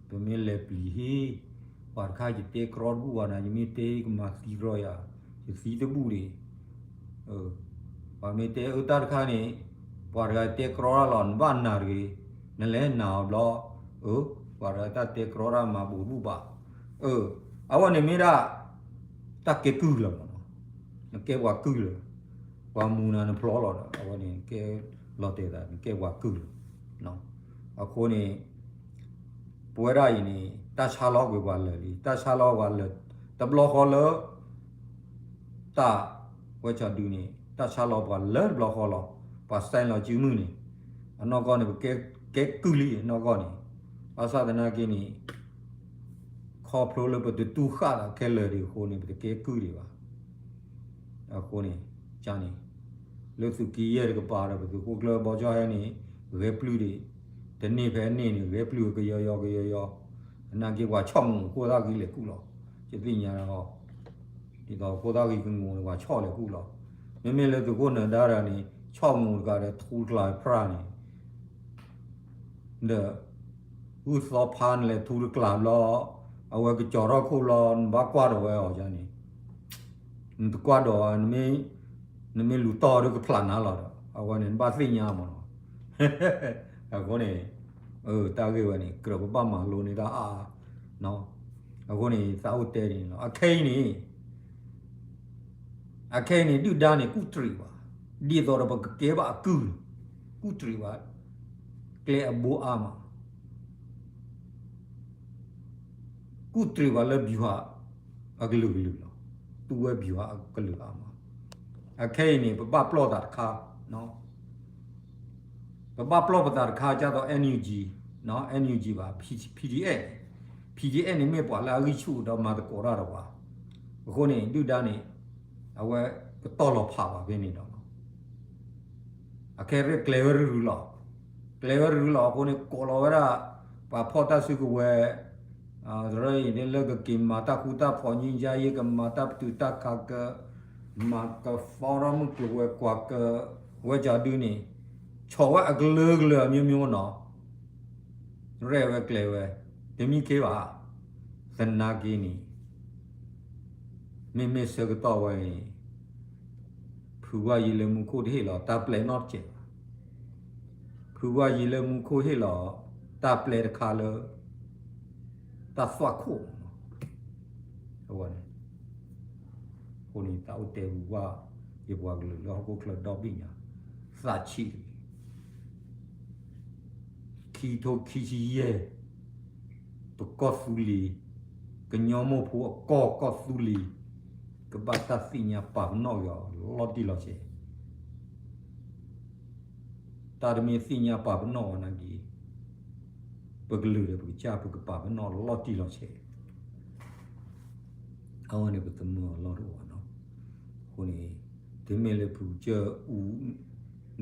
ပမ့ၢ်လဲၤပျံၤဟ့ၣ် ပှၤတခါ ယတဲကြီတဘူၣ်ဘၣ်နၤ, ယမ့ၢ်တဲကမၤသံကြီယၤ, ယသံတဘူၣ်ဒံး, ပှၤမ့ၢ်တဲအၢတၢ်တခါန့ၣ်, ပှၤတဂၤတဲကြီတၢ်လီၤ နဘၣ်နာ်တဂ့ၤ, နလဲၤနာ်အီၤဘျီ, အၢ, ပှၤတဂၤတၢ်တဲကြီတၢ်မၤဘူးတဘူၣ်ဘၣ်, အၢ, အဝဲန့ၣ်မ့ၢ်ဒၣ် တၢ်ကဲကုၢ်လီၤမ့ၢ်နီၤ, နကဲပှၤကုၢ်လီၤ, ပှၤမူနၤနဖျီလီၤဒီး အဝဲန့ၣ်ကဲလီၤတဲာ်သး နကဲပှၤကုၢ်လီၤ. အဃိန့ၣ် ပဝဲဒၣ်အံၤန့ၣ် တၢ်ဆါလီၤကွံာ်ပှၤလၢာ်လံ, တၢ်ဆါလီၤပှၤလၢာ် တဘျီဃီလၢ တၢ်ဝဲဆၢဒုန့ၣ် တၢ်ဆါလီၤပှၤလၢတဘျီဃီလီၤ. ပှၤစဲလီၤစုမုၢ်န့ၣ် အနီၢ်ကီၢ်န့ၣ် ပကဲကုၢ်လံအနီၢ်ကီၢ်န့ၣ်, ဘၣ်ဆၣ်သနာ်က့န့ၣ် ခီဖျိလၢပတတူၢ်ဃာ်သးခဲလၢာ်ဒံးအဃိန့ၣ် ပတကဲကုၢ်ဒံးဘၣ်. အဃိန့ၣ် ကန့ၣ် လၢသုးက့ယဲၢ်တကပၤဒီး ပသုးခိၣ်ကျၢၢ်ဘီကၠီၣ်ဟဲန့ၣ် ဂဲၤပျုၢ်ဒံး, တန့ၢ်ဖဲန့ၣ်န့ၣ် ဂဲၤပျုၢ်ကယီယီကယီယီ, သနာ်က့ပှၤဆီၣ်မူခိၣ်သၣ်ဂံၢ်လဲၤကူၣ်လီၤ. ယသ့ၣ်ညါလီၤ, ဒ် ဒ်သိးခိၣ်သၣ်ဂံၢ်ကငိၤန့ၣ် ပှၤဆီၣ်လဲၤကူၣ်လီၤ. မ့မ့ၢ်လၢသုးခိၣ်နၢၤဒါဒီးန့ၣ် ဆီၣ်မူၤတကးဒီးထူတကျါဖျါန့ၣ် ဒီး ဂုၢ်သီဖးနလဲၤထူတကျါဘျီ အဝဲကကၠီၤထီၣ်ခိၣ်လီၤ နဘၣ်ကွၢ်ဒီးဝဲအီၤန့ၣ် နတကွၢ်ဒီးဘၣ် နမ့ၢ်လူၤတီၢ်ဒီးကဖျးနၤလီၤဒီး အဝဲန့ၣ် နဘၣ်သ့ၣ်ညါမးနီၤ. အဃိန့ၣ် တၢ်ဂ့ၢ်ဝဲန့ၣ် ကြၢးပဘၣ်မၤလိန့ၢ်တၢ်အါအါ အဃိန့ၣ် သးအိၣ်တဲန့ၣ်လီၤ. အခဲအံၤန့ၣ် အခဲအံၤန့ၣ် ဒုၣ်ဒါန့ၣ် ကူၣ်တရံးဘၣ်, ဒ်သိးဒီးပကကဲဘၣ်အကုၢ်န့ၣ် ကူၣ်တရံးဘၣ်, ကျဲအဘိအါမး, ကူၣ်တရံးဘၣ်လၢ ဗျူဟာ အကလုာ်ကလုာ်လီၤ. သူဝဲ ဗျူဟာ အကလုာ်အါမး. အခဲအံၤန့ၣ် ပဘၣ်ပျီၢ်သးတခါ ပဘၣ်ပျီၢ်ပသးတခါ ဒ်သိး NUG, NUG ဘၣ် PDF, PDF န့ၣ်မ့ၢ်ပှၤလၢအဂံၢ်ဆူၣ်ဒီးမၤသကိးတၢ်ဒီးပှၤ, အဃိန့ၣ် ဒုၣ်ဒါန့ၣ် အဝဲကတီၢ်လီၤဖးဘၣ်ဖဲန့ၣ်ဒီး အခဲအံၤကျဲၤဝဲရုၢ်ရုၢ်လီၤ. ကျဲၤဝဲရုၢ်ရုၢ်လီၤအဃိန့ၣ် ကိးလီၤဝဲဒၣ် ပှၤဖီၣ်တၢ်စုကဝဲၤ တရၢအံၤလၢကက့ၤမၤတၢ်ဃူတၢ်ဖိး ငြိမ်းချမ်းရေး ကမၤတၢ်ပတုာ်တၢ်ခးက မၤကဖီထီၣ်မုၢ်ကျိၤဝဲၤကွာ်က ဝဲကဒုန့ၣ် ဆီၣ်ဝဲအကလုာ်ကလုာ်အမျိုးမျိုးနီၤ, ရဲၣ်ဝဲကျဲၤဝဲ တမံခ့ဘၣ်. သနာ်က့န့ၣ် မ့မ့ၢ်ဆၢကတီၢ်ဝဲအံၤ ဖုဝါယံၤလၢမူခိၣ်တဟ့ၣ်လီၤတၢ်ပျဲနီတစဲးဘၣ်. ဖုဝါယံၤလၢမူခိၣ်ဟ့ၣ်လီၤတၢ်ပျဲတခါလၢ တၢ်သွၣ်ခိၣ်မးနီၤ. အဝဲန့ၣ် အဃိန့ၣ် သးအိၣ်တဲဝံၤဝဲ ယပှၤကလုာ်လၢဟီၣ်ခိၣ်ချၢဒီဘ့ၣ်ညါ သးဆံးတဂ့ၤ. ခံထိခံဆံယဲၢ် ပကီၢ်သူလ့ၤ ကညီမိၢ်ဖိအကီၢ်ကီၢ်သူလ့ၤ ကဘၣ်တၢ်သ့ၣ်ညါပာ်ပနီၣ်က့ၤအီၤလီၤတံၢ်လီၤဆဲး. တၢ်တမ့ၢ်သ့ၣ်ညါပာ်ပနီၣ်အီၤနာ်က့ ပကလုာ်ဒီးပကစၢ် ပကပာ်ပနီၣ်လီၤတံၢ်လီၤဆဲး. အဝဲန့ၣ်ပသမၢအီၤလီၢ်တအိၣ်ဘၣ်နီၤ. အဃိန့ၣ် တုၤမ့ၢ်လၢဖုကစၢၢ်အူ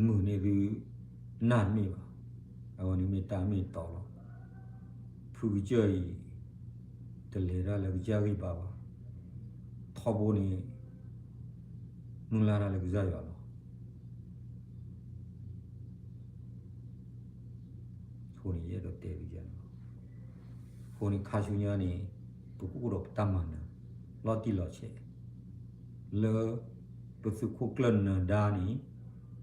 မုာ်န့ၢ်သု နၢ်တမ့ၢ်ဘၣ်. အဝဲန့ၣ်မ့ၢ်တၢ်မ့ၢ်တီလီၤ. ဖုကစၢၢ်အံၤ တလဲၤတၢ်လၢကစၢ်ဂံၢ်ဘါဘၣ်. ထီဘိန့ၣ် မုၢ်လၢ်တၢ်လၢကစၢ်ယွၤလီၤ. အဃိန့ၣ် ယအဲၣ်ဒိးတဲသုန့ၣ်လီၤ. အဃိန့ၣ် ခါဆူညါန့ၣ် ပကအိၣ်ဒီးပတၢ်မၤနၢၤ လီၤတံၢ်လီၤဆဲး လၢ ပသုးခိၣ်ကျၢၢ်နၢၤဒါန့ၣ်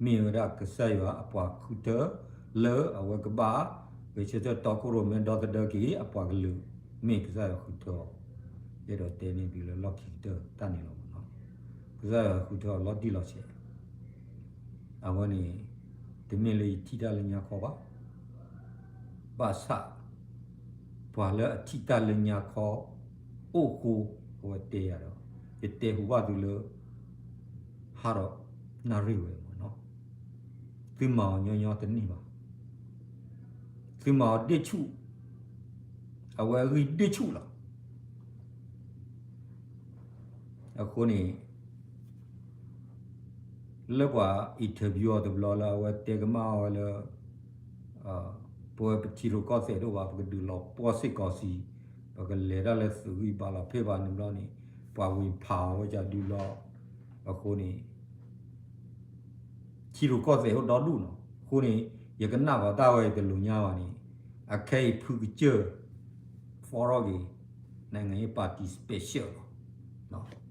မ့ၢ်ဝဲဒၣ်ကစၢ်ယွၤအပှၤဃုထၢ လၢအဝဲကဘၣ် ဂဲၤဆၢထၢၣ်တီခိၣ်ရိၣ်မဲဒီသဒၢက့ၤ အပှၤကလုာ် မ့ၢ်ကစၢ်ယွၤဃုထၢအီၤ. ယအဲၣ်ဒိးတဲန့ၢ်သုလၢလီၢ်ခံကတၢၢ်တၢ်န့ၣ်လီၤမးနီၤ. ကစၢ်ယွၤဃုထၢအီၤလီၤတံၢ်လီၤဆဲး အဝဲန့ၣ် တမ့ၢ်လၢယထံၣ်တၢ်လၢညါခီဘၣ်. ဘၣ်ဆၣ် ပှၤလၢအထံၣ်တၢ်လၢညါခီ အိၣ်ဃိ အဝဲတဲယၤဒီး ယတဲဟူဘၣ်သုလၢ ဟးဒီးနၣ်ရံၣ်ဝဲမးနီၤ. သုမၤအီၤညီညီတန့ၢ်ဘၣ်. သုမၤအီၤဒ့ၣ်ဆူၣ်, အဝဲအဂံၢ်ဒ့ၣ်ဆူၣ်လီၤ. အဃိန့ၣ် လၢပှၤ interview အီၤတဘျီလၢအဝဲတဲကမၣ်အီၤဝဲလၢ ပဝဲပထံရူၢ်ကီၢ်သဲးတအိၣ်ဘၣ် ပကဒုးလီၤပှီၢ်စ့ၢ်ကီးစံး, ပကလဲၤတၢ်လၢသုးဂံၢ်ဘါလီၤဖဲဘၣ်န့ၣ်ဘျီန့ၣ် ပှၤဝံၤဖးအီၤဝဲဒၣ်ဒုလီၤ. အဃိန့ၣ် ထံရူၢ်ကီၢ်သဲးအိၣ်ဒီဒူၣ်နီၤ. အဃိန့ၣ် ယကနၣ်ပာ်တၢ်ဝဲတလိၤညါဘၣ်န့ၣ် အခဲအံၤဖုကစၢၢ် ဖီထီၣ်က့ၤ နိုင်ငံရေးပါတီ special လီၤ.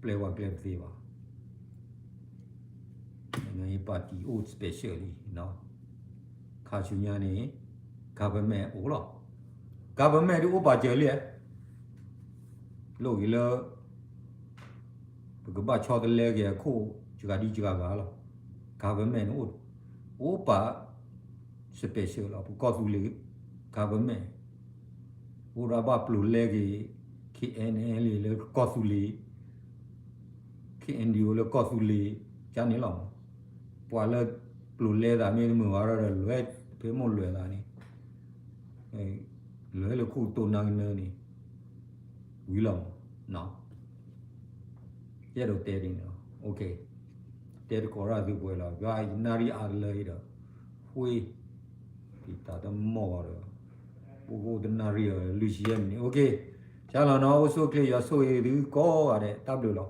ပျဲဝဲကျဲတသ့ဘၣ်. နိုင်ငံရေးပါတီအိၣ် special လံ. ခါဆူညါန့ၣ် government အိၣ်လီၤ. government ဒုးအိၣ်ပာ်စၢၤလံ. လိၣ်ဂ့ၤလၢ ပကဘၣ်ဆီတလဲက့ၤအခိၣ် စှၤဒံစှၤဂၤလီၤ. government န့ၣ် အိၣ်ပာ် special လီၤ. ပကီၢ်သူလ့ၤ government အိၣ်ဒၣ်ဘၣ်ပျိၤလဲက့ၤ KNLA လၢကီၢ်သူလ့ၤ KNDO လၢကီၢ်သူလ့ၤ ကန့ၣ်လီၤ. ပှၤလၢပျိၤလဲသးမ့ၢ်တမုာ်ဘၣ်ဒီး လဲၤဖဲမိၢ်လဲၤသးန့ၣ် လဲၤလၢခိၣ်ကတိၤနၢ်ကနၢန့ၣ် ဝံၤလီၤ. ယအဲၣ်ဒိးတဲဒ်န့ၣ်လီၤ. တဲတကိးရၣ်သုပှဲၤလီၤ. ယွၤယနၣ်ရံၣ်အါတလၢအံၤဒီး ဃ့ တၢ်တမီၢ်ဘၣ်ဒီး အိၣ်တနၣ်ရံၣ်လွံၢ်ဆံယဲၢ်မံးနံး OK, ကလီၤနီၤ, အိၣ်ဆူၣ်အိၣ်ချ့ ယွၤဆိၣ်ဂ့ၤသုကိးဂၤဒဲး တၢ်ဘျုးလီၤ.